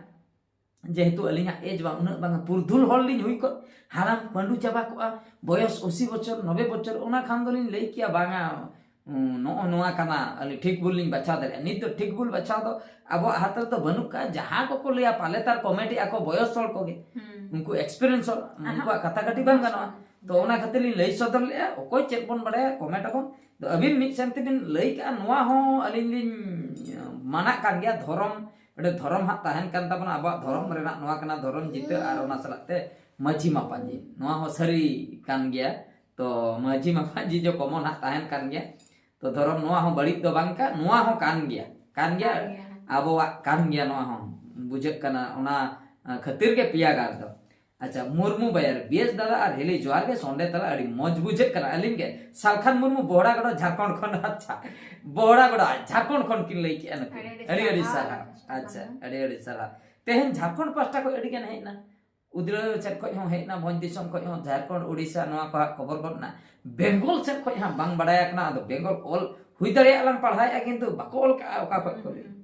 ᱡᱮᱦᱮᱛᱩ ᱟᱹᱞᱤᱧᱟᱜ ᱮᱡᱽ ᱵᱟᱝ, ᱩᱱᱟᱹᱜ ᱵᱟᱝᱟ, ᱯᱩᱨᱫᱷᱩᱞ ᱦᱚᱲ ᱞᱤᱧ ᱦᱩᱭ ᱠᱚᱜ, ᱦᱟᱲᱟᱢ ᱯᱟᱹᱰᱩ ᱪᱟᱵᱟ ᱠᱚᱜᱼᱟ, ᱵᱚᱭᱚᱥ ᱟᱥᱤ ᱵᱚᱪᱷᱚᱨ, ᱱᱚᱵᱵᱳᱭ ᱵᱚᱪᱷᱚᱨ, ᱚᱱᱟ ᱠᱷᱟᱱ ᱫᱚᱞᱤᱧ ᱞᱟᱹᱭ ᱠᱮᱭᱟ, ᱵᱟᱝᱟ, ᱩᱸ, ᱱᱚᱜᱼᱚ ᱱᱚᱣᱟ ᱠᱟᱱᱟ, ᱟᱹᱞᱤᱧ ᱴᱷᱤᱠ ᱵᱷᱩᱞ ᱞᱤᱧ ᱵᱟᱪᱷᱟᱣ ᱫᱟᱲᱮᱭᱟᱜᱼᱟ᱾ ᱱᱤᱛ ᱫᱚ ᱴᱷᱤᱠ ᱵᱷᱩᱞ ᱵᱟᱪᱷᱟᱣ ᱫᱚ ᱟᱵᱚᱣᱟᱜ ᱦᱟᱛ ᱨᱮᱫᱚ ᱵᱟᱹᱱᱩᱜ ᱠᱟᱜᱼᱟ᱾ ᱡᱟᱦᱟᱸ ᱠᱚᱠᱚ ᱞᱟᱹᱭᱟ, ᱯᱟᱞᱮ ᱛᱟᱨ ᱠᱚᱢᱮᱰᱤ ᱟᱠᱚ ᱵᱚᱭᱚᱥ ᱦᱚᱲ ᱠᱚᱜᱮ, ᱦᱩᱸ᱾ ᱩᱱᱠᱩ ᱮᱠᱥᱯᱮᱨᱤᱭᱮᱱᱥ ᱦᱚᱲ, ᱟᱦᱟ᱾ ᱩᱱᱠᱩᱣᱟᱜ ᱠᱟᱛᱷᱟ ᱠᱟᱹᱴᱤᱡ ᱵᱟᱝ ᱜᱟᱱᱚᱜᱼᱟ᱾ ᱛᱚ, ᱚᱱᱟ ᱠᱷᱟᱹᱛᱤᱨ ᱞᱤᱧ ᱞᱟᱹᱭ ᱥᱚᱫᱚᱨ ᱞᱮᱜᱼᱟ, ᱚᱠᱚᱭ ᱪᱮᱫ ᱵᱚᱱ ᱵᱟᱲᱟᱭᱟ, ᱠᱚᱢᱮᱱᱴ ᱟᱵᱚᱱ᱾ ᱛᱚ ᱟᱹᱵᱤᱱ ᱢᱤᱫ ᱥᱮᱱ ᱛᱮᱵᱤᱱ ᱞᱟᱹᱭ ᱠᱟᱜᱼᱟ, ᱱᱚᱣᱟ ᱦᱚᱸ ᱟᱹᱞᱤᱧ ᱞᱤᱧ ᱢᱟᱱᱟᱜ ᱠᱟᱱ ᱜᱮᱭᱟ᱾ ᱫᱷᱚᱨᱚᱢ, ᱢᱤᱫᱴᱮᱱ ᱫᱷᱚᱨᱚᱢ ᱦᱟᱸᱜ ᱛᱟᱦᱮᱱ ᱠᱟᱱ ᱛᱟᱵᱚᱱᱟ, ᱟᱵᱚᱣᱟᱜ ᱫᱷᱚᱨᱚᱢ ᱨᱮᱱᱟᱜ ᱱᱚᱣᱟ ᱠᱟᱱᱟ, ᱫᱷᱚᱨᱚᱢ ᱡᱤᱛᱟᱹ ᱟᱨ ᱚᱱᱟ ᱥᱟᱞᱟᱜ ᱛᱮ ᱢᱟᱹᱡᱷᱤ ᱢᱟᱯᱟᱡᱤ, ᱱᱚᱣᱟ ᱦᱚᱸ ᱥᱟᱹᱨᱤ ᱠᱟᱱ ᱜᱮᱭᱟ᱾ ᱛᱚ ᱢᱟᱹᱡᱷᱤ ᱢᱟᱯᱟᱡᱤ ᱡᱚ ᱠᱚᱢᱚᱱ ᱦᱟᱸᱜ ᱛᱟᱦᱮᱱ ᱠᱟᱱ ᱜᱮᱭᱟ᱾ ᱛᱚ ᱫᱷᱚᱨᱚᱢ ᱱᱚᱣᱟ ᱦᱚᱸ ᱵᱟᱹᱲᱤᱡ ᱫᱚ ᱵᱟᱝ ᱠᱟᱱ, ᱱᱚᱣᱟ ᱦᱚᱸ ᱠᱟᱱ ᱜᱮᱭᱟ, ᱠᱟᱱ ᱜᱮᱭᱟ, ᱠᱟᱱ ᱜᱮᱭᱟ᱾ ᱟᱵᱚᱣᱟᱜ ᱠᱟᱱ ᱜᱮᱭᱟ, ᱱᱚᱣᱟ ᱦᱚᱸ ᱵᱩᱡᱷᱟᱹᱜ ᱠᱟᱱᱟ᱾ ᱚᱱᱟ ᱟᱸ, ᱠᱷᱟᱹᱛᱤᱨ ᱜᱮ ᱯᱮᱭᱟ ᱜᱟᱨ ᱫᱚ᱾ ᱟᱪᱪᱷᱟ, ᱢᱩᱨᱢᱩ ᱵᱟᱭᱟᱨ, ᱵᱤᱭᱮᱥ ᱫᱟᱫᱟ ᱟᱨ ᱦᱤᱞᱤ, ᱡᱚᱦᱟᱨ ᱜᱮ, ᱥᱚᱱᱰᱮ ᱛᱟᱞᱟ ᱟᱹᱰᱤ ᱢᱚᱡᱽ ᱵᱩᱡᱷᱟᱹᱜ ᱠᱟᱱᱟ᱾ ᱟᱹᱞᱤᱧ ᱜᱮ ᱥᱟᱞᱠᱷᱟᱱ ᱢᱩᱨᱢᱩ, ᱵᱚᱦᱲᱟ ᱜᱚᱰᱟ, ᱡᱷᱟᱲᱠᱷᱚᱸᱰ ᱠᱷᱚᱱ᱾ ᱟᱪᱪᱷᱟ, ᱵᱚᱦᱲᱟ ᱜᱚᱰᱟ, ᱡᱷᱟᱲᱠᱷᱚᱸᱰ ᱠᱷᱚᱱ ᱠᱤᱱ ᱞᱟᱹᱭ ᱠᱮᱜᱼᱟ ᱱᱩᱠᱤᱱ᱾ ᱟᱹᱰᱤ ᱟᱹᱰᱤ ᱟᱹᱰᱤ ᱟᱹᱰᱤ ᱥᱟᱨᱦᱟᱣ, ᱥᱟᱨᱦᱟᱣ᱾ ᱥᱟᱞᱠᱷᱟᱱ ᱟᱪᱪᱷᱟ, ᱢᱩᱨᱢᱩ᱾ ᱟᱹᱰᱤ ᱟᱹᱰᱤ ᱥᱟᱨᱦᱟᱣ᱾ ᱛᱮᱦᱮᱧ ᱡᱷᱟᱲᱠᱷᱚᱸᱰ ᱯᱟᱦᱴᱟ ᱠᱷᱚᱱ ᱟᱹᱰᱤ ᱜᱟᱱ ᱦᱮᱡ ᱮᱱᱟ, ᱩᱫᱽᱲᱟᱹ ᱥᱮᱫ ᱠᱷᱚᱱ ᱦᱚᱸ ᱦᱮᱡ ᱮᱱᱟ, ᱵᱷᱚᱸᱡᱽ ᱫᱤᱥᱚᱢ ᱠᱷᱚᱱ ᱦᱚᱸ, ᱡᱷᱟᱲᱠᱷᱚᱸᱰ, ᱳᱰᱤᱥᱟ, ᱱᱚᱣᱟ ᱠᱚ ᱦᱟᱸᱜ ᱠᱷᱚᱵᱚᱨ ᱜᱚᱫ ᱮᱱᱟ᱾ ᱵᱮᱝᱜᱚᱞ ᱥᱮᱫ ᱠᱷᱚᱱ ᱦᱟᱸᱜ ᱵᱟᱝ ᱵᱟᱲᱟᱭ ᱟᱠᱟᱱᱟ, ᱟᱫᱚ ᱵᱮᱝᱜᱚᱞ ᱚᱞ ᱦᱩᱭ ᱫᱟᱲᱮᱭᱟᱜᱼᱟ ᱞᱟᱝ ᱯᱟᱲᱦᱟᱣᱮᱫᱼᱟ, ᱠᱤᱱᱛᱩ ᱵᱟᱠᱚ ᱚᱞ ᱠᱟᱜᱼᱟ ᱚᱠᱟ ᱠᱷᱚᱱ ᱠᱚ ᱞᱟᱹᱭ᱾ ᱦᱩᱸ᱾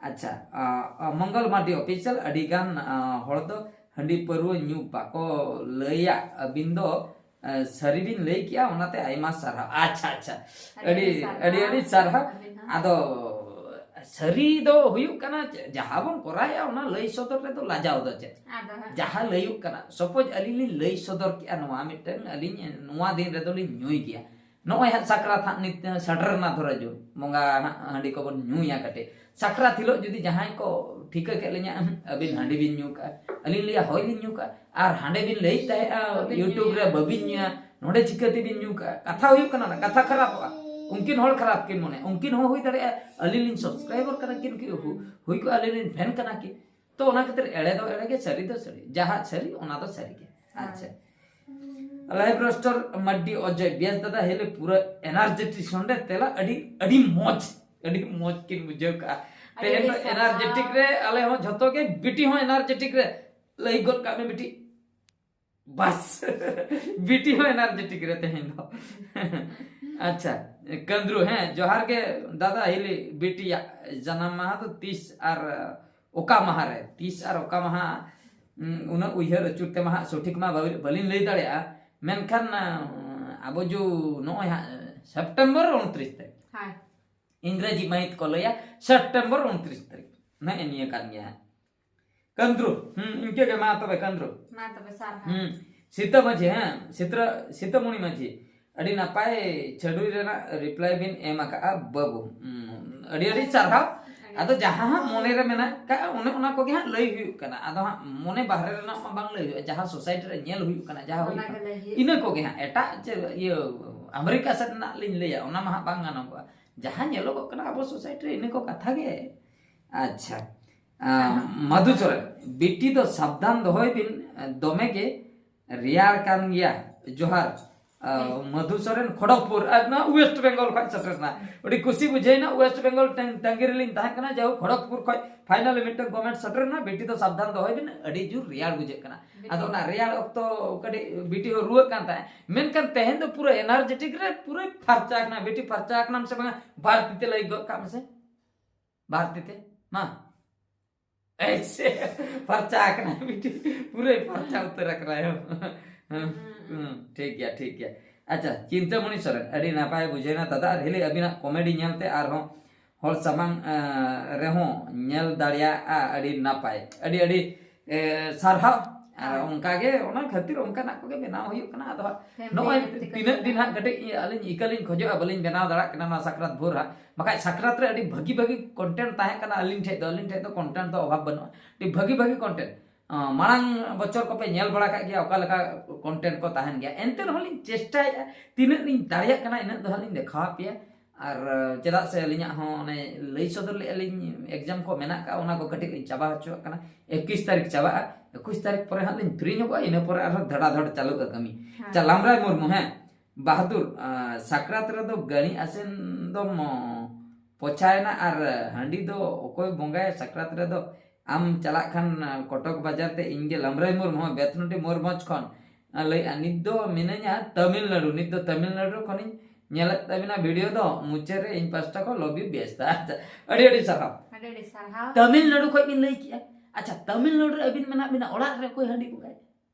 ᱟᱪᱪᱷᱟ, ᱟ, ᱟ, ᱢᱚᱝᱜᱚᱞ ᱢᱟᱨᱰᱤ ᱚᱯᱷᱤᱥᱤᱭᱟᱞ, ᱟᱹᱰᱤ ᱜᱟᱱ, ᱟ, ᱦᱚᱲ ᱫᱚ ᱦᱟᱺᱰᱤ ᱯᱟᱹᱨᱣᱟᱹ ᱧᱩ ᱵᱟᱠᱚ ᱞᱟᱹᱭᱟ, ᱟᱹᱵᱤᱱ ᱫᱚ, ᱟ, ᱥᱟᱹᱨᱤ ᱵᱤᱱ ᱞᱟᱹᱭ ᱠᱮᱜᱼᱟ, ᱚᱱᱟᱛᱮ ᱟᱭᱢᱟ ᱥᱟᱨᱦᱟᱣ᱾ ᱟᱪᱪᱷᱟ, ᱟᱪᱪᱷᱟ, ᱟᱹᱰᱤ ᱟᱹᱰᱤ, ᱟᱹᱰᱤ ᱥᱟᱨᱦᱟᱣ᱾ ᱟᱹᱰᱤ ᱟᱹᱰᱤ ᱥᱟᱨᱦᱟᱣ᱾ ᱟᱹᱵᱤᱱ ᱦᱚᱸ᱾ ᱟᱫᱚ ᱥᱟᱹᱨᱤ ᱫᱚ ᱦᱩᱭᱩᱜ ᱠᱟᱱᱟ, ᱡᱟᱦᱟᱸ ᱵᱚᱱ ᱠᱚᱨᱟᱣᱮᱫᱼᱟ, ᱚᱱᱟ ᱞᱟᱹᱭ ᱥᱚᱫᱚᱨ ᱨᱮᱫᱚ ᱞᱟᱡᱟᱣ ᱫᱚ ᱪᱮᱫ? ᱟᱫᱚ ᱦᱟᱸᱜ᱾ ᱡᱟᱦᱟᱸ ᱞᱟᱹᱭᱩᱜ ᱠᱟᱱᱟ, ᱥᱟᱯᱳᱡᱽ ᱟᱹᱞᱤᱧ ᱞᱤᱧ ᱞᱟᱹᱭ ᱥᱚᱫᱚᱨ ᱠᱮᱜᱼᱟ ᱱᱚᱣᱟ ᱢᱤᱫᱴᱟᱝ, ᱟᱹᱞᱤᱧ ᱱᱚᱣᱟ ᱫᱤᱱ ᱨᱮᱫᱚ ᱞᱤᱧ ᱧᱩᱭ ᱜᱮᱭᱟ, ᱱᱚᱜᱼᱚᱭ ᱦᱟᱸᱜ ᱥᱟᱠᱨᱟᱛ ᱦᱟᱸᱜ ᱱᱤᱛ ᱥᱮᱴᱮᱨ ᱮᱱᱟ, ᱫᱷᱚᱨᱚ ᱡᱩ ᱵᱚᱸᱜᱟ ᱦᱟᱸᱜ ᱦᱟᱺᱰᱤ ᱠᱚᱵᱚᱱ ᱧᱩᱭᱟ ᱠᱟᱹᱴᱤᱡ᱾ ᱥᱟᱠᱨᱟᱛ ᱦᱤᱞᱳᱜ ᱡᱩᱫᱤ ᱡᱟᱦᱟᱸᱭ ᱠᱚ ᱴᱷᱤᱠᱟᱹ ᱠᱮᱫ ᱞᱤᱧᱟ, "ᱦᱩᱸ, ᱟᱹᱵᱤᱱ ᱦᱟᱺᱰᱤ ᱵᱤᱱ ᱧᱩ ᱠᱟᱜᱼᱟ?" ᱟᱹᱞᱤᱧ ᱞᱟᱹᱭᱟ, "ᱦᱳᱭ ᱞᱤᱧ ᱧᱩ ᱠᱟᱜᱼᱟ᱾" ᱟᱨ ᱦᱟᱸᱰᱮ ᱵᱤᱱ ᱞᱟᱹᱭᱮᱫ ᱛᱟᱦᱮᱸᱜᱼᱟ, ᱵᱟᱹᱵᱤᱱ YouTube ᱨᱮ ᱧᱩᱭᱟ᱾ "ᱵᱟᱹᱵᱤᱱ ᱧᱩᱭᱟ, ᱱᱚᱰᱮ ᱪᱤᱠᱟᱹ ᱛᱮᱵᱤᱱ ᱧᱩ ᱠᱟᱜᱼᱟ?" ᱠᱟᱛᱷᱟ ᱦᱩᱭᱩᱜ ᱠᱟᱱᱟ ᱱᱟ, ᱠᱟᱛᱷᱟ ᱠᱷᱟᱨᱟᱯᱚᱜᱼᱟ᱾ ᱩᱱᱠᱤᱱ ᱦᱚᱲ ᱠᱷᱟᱨᱟᱯ ᱠᱤᱱ ᱢᱚᱱᱮ, ᱩᱱᱠᱤᱱ ᱦᱚᱸ ᱦᱩᱭ ᱫᱟᱲᱮᱭᱟᱜᱼᱟ ᱟᱹᱞᱤᱧ ᱞᱤᱧ ᱥᱟᱵᱥᱠᱨᱟᱭᱵᱟᱨ ᱠᱟᱱᱟ ᱠᱤᱱ, ᱠᱤ ᱦᱩ-, ᱦᱩᱭ ᱠᱚᱜᱼᱟ ᱟᱹᱞᱤᱧ ᱞᱤᱧ ᱯᱷᱮᱱ ᱠᱟᱱᱟ ᱠᱤᱱ᱾ ᱛᱚ ᱚᱱᱟ ᱠᱷᱟᱹᱛᱤᱨ ᱮᱲᱮ ᱫᱚ ᱮᱲᱮ ᱜᱮ, ᱥᱟᱹᱨᱤ ᱫᱚ ᱥᱟᱹᱨᱤ, ᱡᱟᱦᱟᱸ ᱥᱟᱹᱨᱤ ᱚᱱᱟ ᱫᱚ ᱥᱟᱹᱨᱤ ᱜᱮ᱾ ᱦᱳᱭ᱾ ᱟᱪᱪᱷᱟ, ᱞᱟᱭᱤᱵ ᱨᱳᱥᱴᱟᱨ ᱢᱟᱨᱰᱤ ᱚᱡᱚᱭ, ᱵᱮᱥ ᱫᱟᱫᱟ ᱦᱮᱞᱮ ᱯᱩᱨᱟᱹ ᱮᱱᱟᱨᱡᱮᱴᱤᱠ ᱥᱚᱱᱰᱮ ᱛᱮᱞᱟ ᱟᱹᱰᱤ, ᱟᱹᱰᱤ ᱢᱚᱡᱽ, ᱟᱹᱰᱤ ᱢᱚᱡᱽ ᱠᱤᱱ ᱵᱩᱡᱷᱟᱹᱣ ᱠᱟᱜᱼᱟ᱾ ᱟᱹᱰᱤ ᱛᱮᱦᱮᱧ ᱫᱚ ᱟᱹᱰᱤ ᱥᱟᱨᱦᱟᱣ᱾ ᱮᱱᱟᱨᱡᱮᱴᱤᱠ ᱨᱮ ᱟᱞᱮ ᱦᱚᱸ ᱡᱷᱚᱛᱚ ᱜᱮ, ᱵᱤᱴᱤ ᱦᱚᱸ ᱮᱱᱟᱨᱡᱮᱴᱤᱠ ᱨᱮ ᱞᱟᱹᱭ ᱜᱚᱫ ᱠᱟᱜ ᱢᱮ ᱵᱤᱴᱤ᱾ ᱵᱟᱥ᱾ ᱵᱤᱴᱤ ᱦᱚᱸ ᱮᱱᱟᱨᱡᱮᱴᱤᱠ ᱨᱮ ᱛᱮᱦᱮᱧ ᱫᱚ᱾ ᱟᱪᱪᱷᱟ, ᱠᱟᱹᱱᱫᱽᱨᱩ, ᱦᱮᱸ, ᱡᱚᱦᱟᱨ ᱜᱮ ᱫᱟᱫᱟ ᱦᱤᱞᱤ, ᱵᱤᱴᱤᱭᱟᱜ ᱡᱟᱱᱟᱢ ᱢᱟᱦᱟ ᱫᱚ ᱛᱤᱥ ᱟᱨ ᱚᱠᱟ ᱢᱟᱦᱟ ᱨᱮ? ᱛᱤᱥ ᱟᱨ ᱚᱠᱟ ᱢᱟᱦᱟ? ᱩᱸ, ᱩᱱᱟᱹᱜ ᱩᱭᱦᱟᱹᱨ ᱟᱹᱪᱩᱨ ᱛᱮᱢᱟ ᱦᱟᱸᱜ ᱥᱚᱴᱷᱤᱠ ᱢᱟ ᱵᱟᱹ-, ᱵᱟᱹᱞᱤᱧ ᱞᱟᱹᱭ ᱫᱟᱲᱮᱭᱟᱜᱼᱟ, ᱢᱮᱱᱠᱷᱟᱱ, ᱟᱸ, ᱟᱵᱚ ᱡᱩ ᱱᱚᱜᱼᱚᱭ ᱦᱟᱸᱜ ᱥᱮᱯᱴᱮᱢᱵᱚᱨ ᱩᱱᱛᱨᱤᱥ ᱛᱟᱹᱨᱤᱠᱷ, ᱦᱳᱭ᱾ ᱤᱝᱨᱮᱡᱤ ᱢᱟᱹᱦᱤᱛ ᱠᱚ ᱞᱟᱹᱭᱟ ᱥᱮᱯᱴᱮᱢᱵᱚᱨ ᱩᱱᱛᱨᱤᱥ ᱛᱟᱹᱨᱤᱠᱷ, ᱱᱮᱜᱼᱮ ᱱᱤᱭᱟᱹ ᱠᱟᱱ ᱜᱮᱭᱟ ᱦᱟᱸᱜ᱾ ᱠᱟᱹᱱᱫᱽᱨᱩ, ᱦᱩᱸ, ᱤᱱᱠᱟᱹ ᱜᱮ, ᱢᱟ ᱛᱚᱵᱮ ᱠᱟᱹᱱᱫᱽᱨᱩ᱾ ᱢᱟ ᱛᱚᱵᱮ, ᱥᱟᱨᱦᱟᱣ᱾ ᱦᱩᱸ, ᱥᱤᱛᱟᱹ ᱢᱟᱹᱡᱷᱤ, ᱦᱮᱸ, ᱥᱤᱛᱨᱟᱹ-, ᱥᱤᱛᱟᱹᱢᱩᱱᱤ ᱢᱟᱹᱡᱷᱤ, ᱟᱹᱰᱤ ᱱᱟᱯᱟᱭ ᱪᱷᱟᱹᱰᱩᱭ ᱨᱮᱱᱟᱜ ᱨᱤᱯᱞᱟᱭ ᱵᱤᱱ ᱮᱢ ᱟᱠᱟᱜᱼᱟ ᱵᱟᱹᱵᱩ᱾ ᱦᱩᱸ, ᱟᱹᱰᱤ ᱟᱹᱰᱤ ᱥᱟᱨᱦᱟᱣ᱾ ᱟᱫᱚ ᱡᱟᱦᱟᱸ ᱦᱟᱸᱜ ᱢᱚᱱᱮ ᱨᱮ ᱢᱮᱱᱟᱜ ᱠᱟᱜᱼᱟ, ᱚᱱᱮ ᱚᱱᱟ ᱠᱚᱜᱮ ᱦᱟᱸᱜ ᱞᱟᱹᱭ ᱦᱩᱭᱩᱜ ᱠᱟᱱᱟ᱾ ᱟᱫᱚ ᱦᱟᱸᱜ ᱢᱚᱱᱮ ᱵᱟᱦᱨᱮ ᱨᱮᱱᱟᱜ ᱢᱟ ᱵᱟᱝ ᱞᱟᱹᱭ ᱦᱩᱭᱩᱜᱼᱟ, ᱡᱟᱦᱟᱸ ᱥᱳᱥᱟᱭᱴᱤ ᱨᱮ ᱧᱮᱞ ᱦᱩᱭᱩᱜ ᱠᱟᱱᱟ, ᱡᱟᱦᱟᱸ ᱦᱩᱭᱩᱜ ᱚᱱᱟ ᱠᱟᱱᱟ, ᱜᱮ ᱞᱟᱹᱭ ᱦᱩᱭᱩᱜ ᱤᱱᱟᱹ ᱠᱚᱜᱮ ᱦᱟᱸᱜ᱾ ᱮᱴᱟᱜ ᱪᱮᱫ ᱤᱭᱟᱹ ᱟᱢᱮᱨᱤᱠᱟ ᱥᱮᱫ ᱨᱮᱱᱟᱜ ᱞᱤᱧ ᱞᱟᱹᱭᱟ, ᱚᱱᱟ ᱢᱟ ᱦᱟᱸᱜ ᱵᱟᱝ ᱜᱟᱱᱚᱜᱚᱜᱼᱟ᱾ ᱡᱟᱦᱟᱸ ᱧᱮᱞᱚᱜᱚᱜ ᱠᱟᱱᱟ ᱟᱵᱚ ᱥᱳᱥᱟᱭᱴᱤ ᱨᱮ, ᱤᱱᱟᱹ ᱠᱚ ᱠᱟᱛᱷᱟ ᱜᱮ᱾ ᱟᱪᱪᱷᱟ, ᱟᱸ, ᱢᱟᱫᱷᱩ ᱥᱚᱨᱮᱱ, ᱵᱤᱴᱤ ᱫᱚ ᱥᱟᱵᱫᱷᱟᱱ ᱫᱚᱦᱚᱭ ᱵᱤᱱ, ᱫᱚᱢᱮ ᱜᱮ ᱨᱮᱭᱟᱲ ᱠᱟᱱ ᱜᱮᱭᱟ᱾ ᱡᱚᱦᱟᱨ᱾ ᱟᱸ, ᱢᱟᱫᱷᱩ ᱥᱚᱨᱮᱱ, ᱠᱷᱚᱲᱚᱜᱽᱯᱩᱨ, ᱟᱨ ᱱᱚᱣᱟ ᱳᱭᱮᱥᱴ ᱵᱮᱝᱜᱚᱞ ᱠᱷᱚᱱ ᱥᱮᱴᱮᱨ ᱮᱱᱟ᱾ ᱟᱹᱰᱤ ᱠᱩᱥᱤ ᱵᱩᱡᱷᱟᱹᱣ ᱮᱱᱟ, ᱳᱭᱮᱥᱴ ᱵᱮᱝᱜᱚᱞ ᱴᱟᱝ-, ᱛᱟᱺᱜᱤ ᱨᱮᱞᱤᱧ ᱛᱟᱦᱮᱸ ᱠᱟᱱᱟ᱾ ᱡᱟᱭᱦᱳᱠ, ᱠᱷᱚᱲᱚᱜᱽᱯᱩᱨ ᱠᱷᱚᱱ ᱯᱷᱟᱭᱱᱟᱞᱤ ᱢᱤᱫᱴᱟᱝ ᱠᱚᱢᱮᱱᱴ ᱥᱮᱴᱮᱨ ᱮᱱᱟ, ᱵᱤᱴᱤ ᱫᱚ ᱥᱟᱵᱫᱷᱟᱱ ᱫᱚᱦᱚᱭ ᱵᱤᱱ, ᱟᱹᱰᱤ ᱡᱳᱨ ᱨᱮᱭᱟᱲ ᱵᱩᱡᱷᱟᱹᱜ ᱠᱟᱱᱟ᱾ ᱟᱫᱚ ᱚᱱᱟ ᱨᱮᱭᱟᱲ ᱚᱠᱛᱚ ᱠᱟᱹᱴᱤᱡ ᱵᱤᱴᱤ ᱦᱚᱸ ᱨᱩᱣᱟᱹᱜ ᱠᱟᱱ ᱛᱟᱦᱮᱸᱫ, ᱢᱮᱱᱠᱷᱟᱱ ᱛᱮᱦᱮᱧ ᱫᱚ ᱯᱩᱨᱟᱹ ᱮᱱᱟᱨᱡᱮᱴᱤᱠ ᱨᱮ ᱯᱩᱨᱟᱹ ᱯᱷᱟᱨᱪᱟ ᱟᱠᱟᱱᱟ᱾ ᱵᱤᱴᱤ, ᱯᱷᱟᱨᱪᱟ ᱟᱠᱟᱱᱟᱢ ᱥᱮ ᱵᱟᱝᱟ? ᱵᱟᱨ ᱛᱤ ᱛᱮ ᱞᱟᱹᱭ ᱜᱚᱫ ᱠᱟᱜ ᱢᱮᱥᱮ, ᱵᱟᱨ ᱛᱤ ᱛᱮ᱾ ᱢᱟ, ᱮᱭ ᱥᱮ, ᱯᱷᱟᱨᱪᱟ ᱟᱠᱟᱱᱟᱭ ᱵᱤᱴᱤ, ᱯᱩᱨᱟᱹᱭ ᱯᱷᱟᱨᱪᱟ ᱩᱛᱟᱹᱨ ᱟᱠᱟᱱᱟᱭ᱾ ᱦᱮᱸ, ᱦᱮᱸ, ᱦᱩᱸ᱾ ᱦᱩᱸ, ᱴᱷᱤᱠ ᱜᱮᱭᱟ, ᱴᱷᱤᱠ ᱜᱮᱭᱟ᱾ ᱟᱪᱪᱷᱟ, ᱪᱤᱱᱛᱟᱹᱢᱚᱬᱤ ᱥᱚᱨᱮᱱ, ᱟᱹᱰᱤ ᱱᱟᱯᱟᱭ ᱵᱩᱡᱷᱟᱹᱣᱱᱟ ᱫᱟᱫᱟ, ᱟᱨ ᱦᱤᱞᱤ ᱟᱹᱵᱤᱱᱟᱜ ᱠᱚᱢᱮᱰᱤ ᱧᱮᱞᱛᱮ ᱟᱨᱦᱚᱸ ᱦᱚᱲ ᱥᱟᱢᱟᱝ, ᱮᱸ, ᱨᱮᱦᱚᱸ ᱧᱮᱞ ᱫᱟᱲᱮᱭᱟᱜᱼᱟ᱾ ᱟᱹᱰᱤ ᱱᱟᱯᱟᱭ, ᱟᱹᱰᱤ ᱟᱹᱰᱤ, ᱮ, ᱥᱟᱨᱦᱟᱣ᱾ ᱟᱨ ᱦᱳᱭ᱾ ᱚᱱᱠᱟ ᱜᱮ, ᱚᱱᱟ ᱠᱷᱟᱹᱛᱤᱨ ᱚᱱᱠᱟᱱᱟᱜ ᱠᱚᱜᱮ ᱵᱮᱱᱟᱣ ᱦᱩᱭᱩᱜ ᱠᱟᱱᱟ᱾ ᱟᱫᱚ ᱦᱟᱸᱜ family ᱱᱚᱜᱼᱚᱭ ᱨᱮ ᱪᱤᱠᱟᱹ ᱛᱤᱱᱟᱹᱜ ᱫᱤᱱ ᱦᱟᱸᱜ ᱠᱟᱹᱴᱤᱡ ᱟᱹᱞᱤᱧ ᱤᱠᱟᱹ ᱞᱤᱧ ᱠᱷᱚᱡᱚᱜᱼᱟ, ᱵᱟᱹᱞᱤᱧ ᱵᱮᱱᱟᱣ ᱫᱟᱲᱮᱭᱟᱜ ᱠᱟᱱᱟ ᱱᱚᱣᱟ ᱥᱟᱠᱨᱟᱛ ᱵᱷᱳᱨ ᱦᱟᱸᱜ, ᱵᱟᱠᱷᱟᱡ ᱥᱟᱠᱨᱟᱛ ᱨᱮ ᱟᱹᱰᱤ ᱵᱷᱟᱹᱜᱤ ᱵᱷᱟᱹᱜᱤ content ᱛᱟᱦᱮᱸ ᱠᱟᱱᱟ ᱟᱹᱞᱤᱧ ᱴᱷᱮᱡ ᱫᱚ, ᱟᱹᱞᱤᱧ ᱴᱷᱮᱡ ᱫᱚ content ᱫᱚ ᱚᱵᱷᱟᱵᱽ ᱵᱟᱹᱱᱩᱜᱼᱟ, ᱟᱹᱰᱤ ᱵᱷᱟᱹᱜᱤ ᱵᱷᱟᱹᱜᱤ content᱾ ᱟᱸ, ᱢᱟᱲᱟᱝ ᱵᱚᱪᱷᱚᱨ ᱠᱚᱯᱮ ᱧᱮᱞ ᱵᱟᱲᱟ ᱠᱟᱜ ᱜᱮᱭᱟ ᱚᱠᱟ ᱞᱮᱠᱟ content ᱠᱚ ᱛᱟᱦᱮᱱ ᱜᱮᱭᱟ, ᱮᱱᱛᱮ ᱨᱮᱦᱚᱸ ᱞᱤᱧ ᱪᱮᱥᱴᱟᱭᱮᱫᱼᱟ, ᱛᱤᱱᱟᱹᱜ ᱞᱤᱧ ᱫᱟᱲᱮᱭᱟᱜ ᱠᱟᱱᱟ ᱤᱱᱟᱹᱜ ᱫᱚ ᱦᱟᱸᱜ ᱞᱤᱧ ᱫᱮᱠᱷᱟᱣ ᱟᱯᱮᱭᱟ᱾ ᱟᱨ, ᱟᱸ, ᱪᱮᱫᱟᱜ ᱥᱮ ᱟᱹᱞᱤᱧᱟᱜ ᱦᱚᱸ ᱚᱱᱮ ᱞᱟᱹᱭ ᱥᱚᱫᱚᱨ ᱞᱮᱫᱼᱟ ᱞᱤᱧ exam ᱠᱚ ᱢᱮᱱᱟᱜ ᱠᱟᱜᱼᱟ, ᱚᱱᱟ ᱠᱚ ᱠᱟᱹᱴᱤᱡ ᱞᱤᱧ ᱪᱟᱵᱟ ᱦᱚᱪᱚᱣᱟᱜ ᱠᱟᱱᱟ᱾ ᱮᱠᱩᱥ ᱛᱟᱹᱨᱤᱠᱷ ᱪᱟᱵᱟᱜᱼᱟ, ᱮᱠᱩᱥ ᱛᱟᱹᱨᱤᱠᱷ ᱯᱚᱨᱮ ᱦᱟᱸᱜ ᱞᱤᱧ free ᱧᱚᱜᱚᱜᱼᱟ, ᱤᱱᱟᱹ ᱯᱚᱨᱮ ᱟᱨᱦᱚᱸ ᱫᱷᱟᱲᱟᱫᱷᱚᱲ ᱪᱟᱹᱞᱩᱜᱼᱟ ᱠᱟᱹᱢᱤ᱾ ᱦᱮᱸ᱾ ᱟᱪᱪᱷᱟ, ᱞᱟᱢᱨᱟᱭ ᱢᱩᱨᱢᱩ, ᱦᱮᱸ, ᱵᱟᱦᱟᱫᱩᱨ, ᱟᱸ, ᱥᱟᱠᱨᱟᱛ ᱨᱮᱫᱚ ᱜᱟᱹᱲᱤ ᱟᱥᱮᱱ ᱫᱚᱢ, ᱚ, ᱯᱚᱪᱷᱟᱭᱮᱱᱟ ᱟᱨ ᱦᱟᱺᱰᱤ ᱫᱚ ᱚᱠᱚᱭ ᱵᱚᱸᱜᱟᱭᱟ ᱥᱟᱠᱨᱟᱛ ᱨᱮᱫᱚ? ᱟᱢ ᱪᱟᱞᱟᱜ ᱠᱷᱟᱱ, ᱟᱸ, ᱠᱚᱴᱚᱠ ᱵᱟᱡᱟᱨ ᱛᱮ, ᱤᱧ ᱜᱮ ᱞᱟᱢᱨᱟᱭ ᱢᱩᱨᱢᱩ, ᱵᱮᱛᱱᱚᱴᱤ ᱢᱚᱭᱩᱨᱵᱷᱚᱸᱡᱽ ᱠᱷᱚᱱ, ᱟᱸ, ᱞᱟᱹᱭᱮᱫᱼᱟ, ᱱᱤᱛ ᱫᱚ ᱢᱤᱱᱟᱹᱧᱟ ᱛᱟᱢᱤᱞᱱᱟᱲᱩ, ᱱᱤᱛ ᱫᱚ ᱛᱟᱢᱤᱞᱱᱟᱲᱩ ᱠᱷᱚᱱᱤᱧ ᱧᱮᱞᱮᱫ ᱛᱟᱵᱤᱱᱟ video ᱫᱚ, ᱢᱩᱪᱟᱹᱫ ᱨᱮ ᱤᱧ ᱯᱟᱥᱴᱟ ᱠᱷᱚᱱ love you ᱵᱮᱥᱛᱟ᱾ ᱟᱪᱪᱷᱟ, ᱟᱹᱰᱤ ᱟᱹᱰᱤ ᱥᱟᱨᱦᱟᱣ᱾ ᱟᱹᱰᱤ ᱟᱹᱰᱤ ᱥᱟᱨᱦᱟᱣ᱾ ᱛᱟᱢᱤᱞᱱᱟᱲᱩ ᱠᱷᱚᱱ ᱵᱤᱱ ᱞᱟᱹᱭ ᱠᱮᱜᱼᱟ, ᱟᱪᱪᱷᱟ, ᱛᱟᱢᱤᱞᱱᱟᱲᱩ ᱨᱮ ᱟᱹᱵᱤᱱ ᱢᱮᱱᱟᱜ ᱵᱤᱱᱟ, ᱚᱲᱟᱜ ᱨᱮ ᱚᱠᱚᱭ ᱦᱟᱺᱰᱤ ᱵᱚᱸᱜᱟᱭᱟ?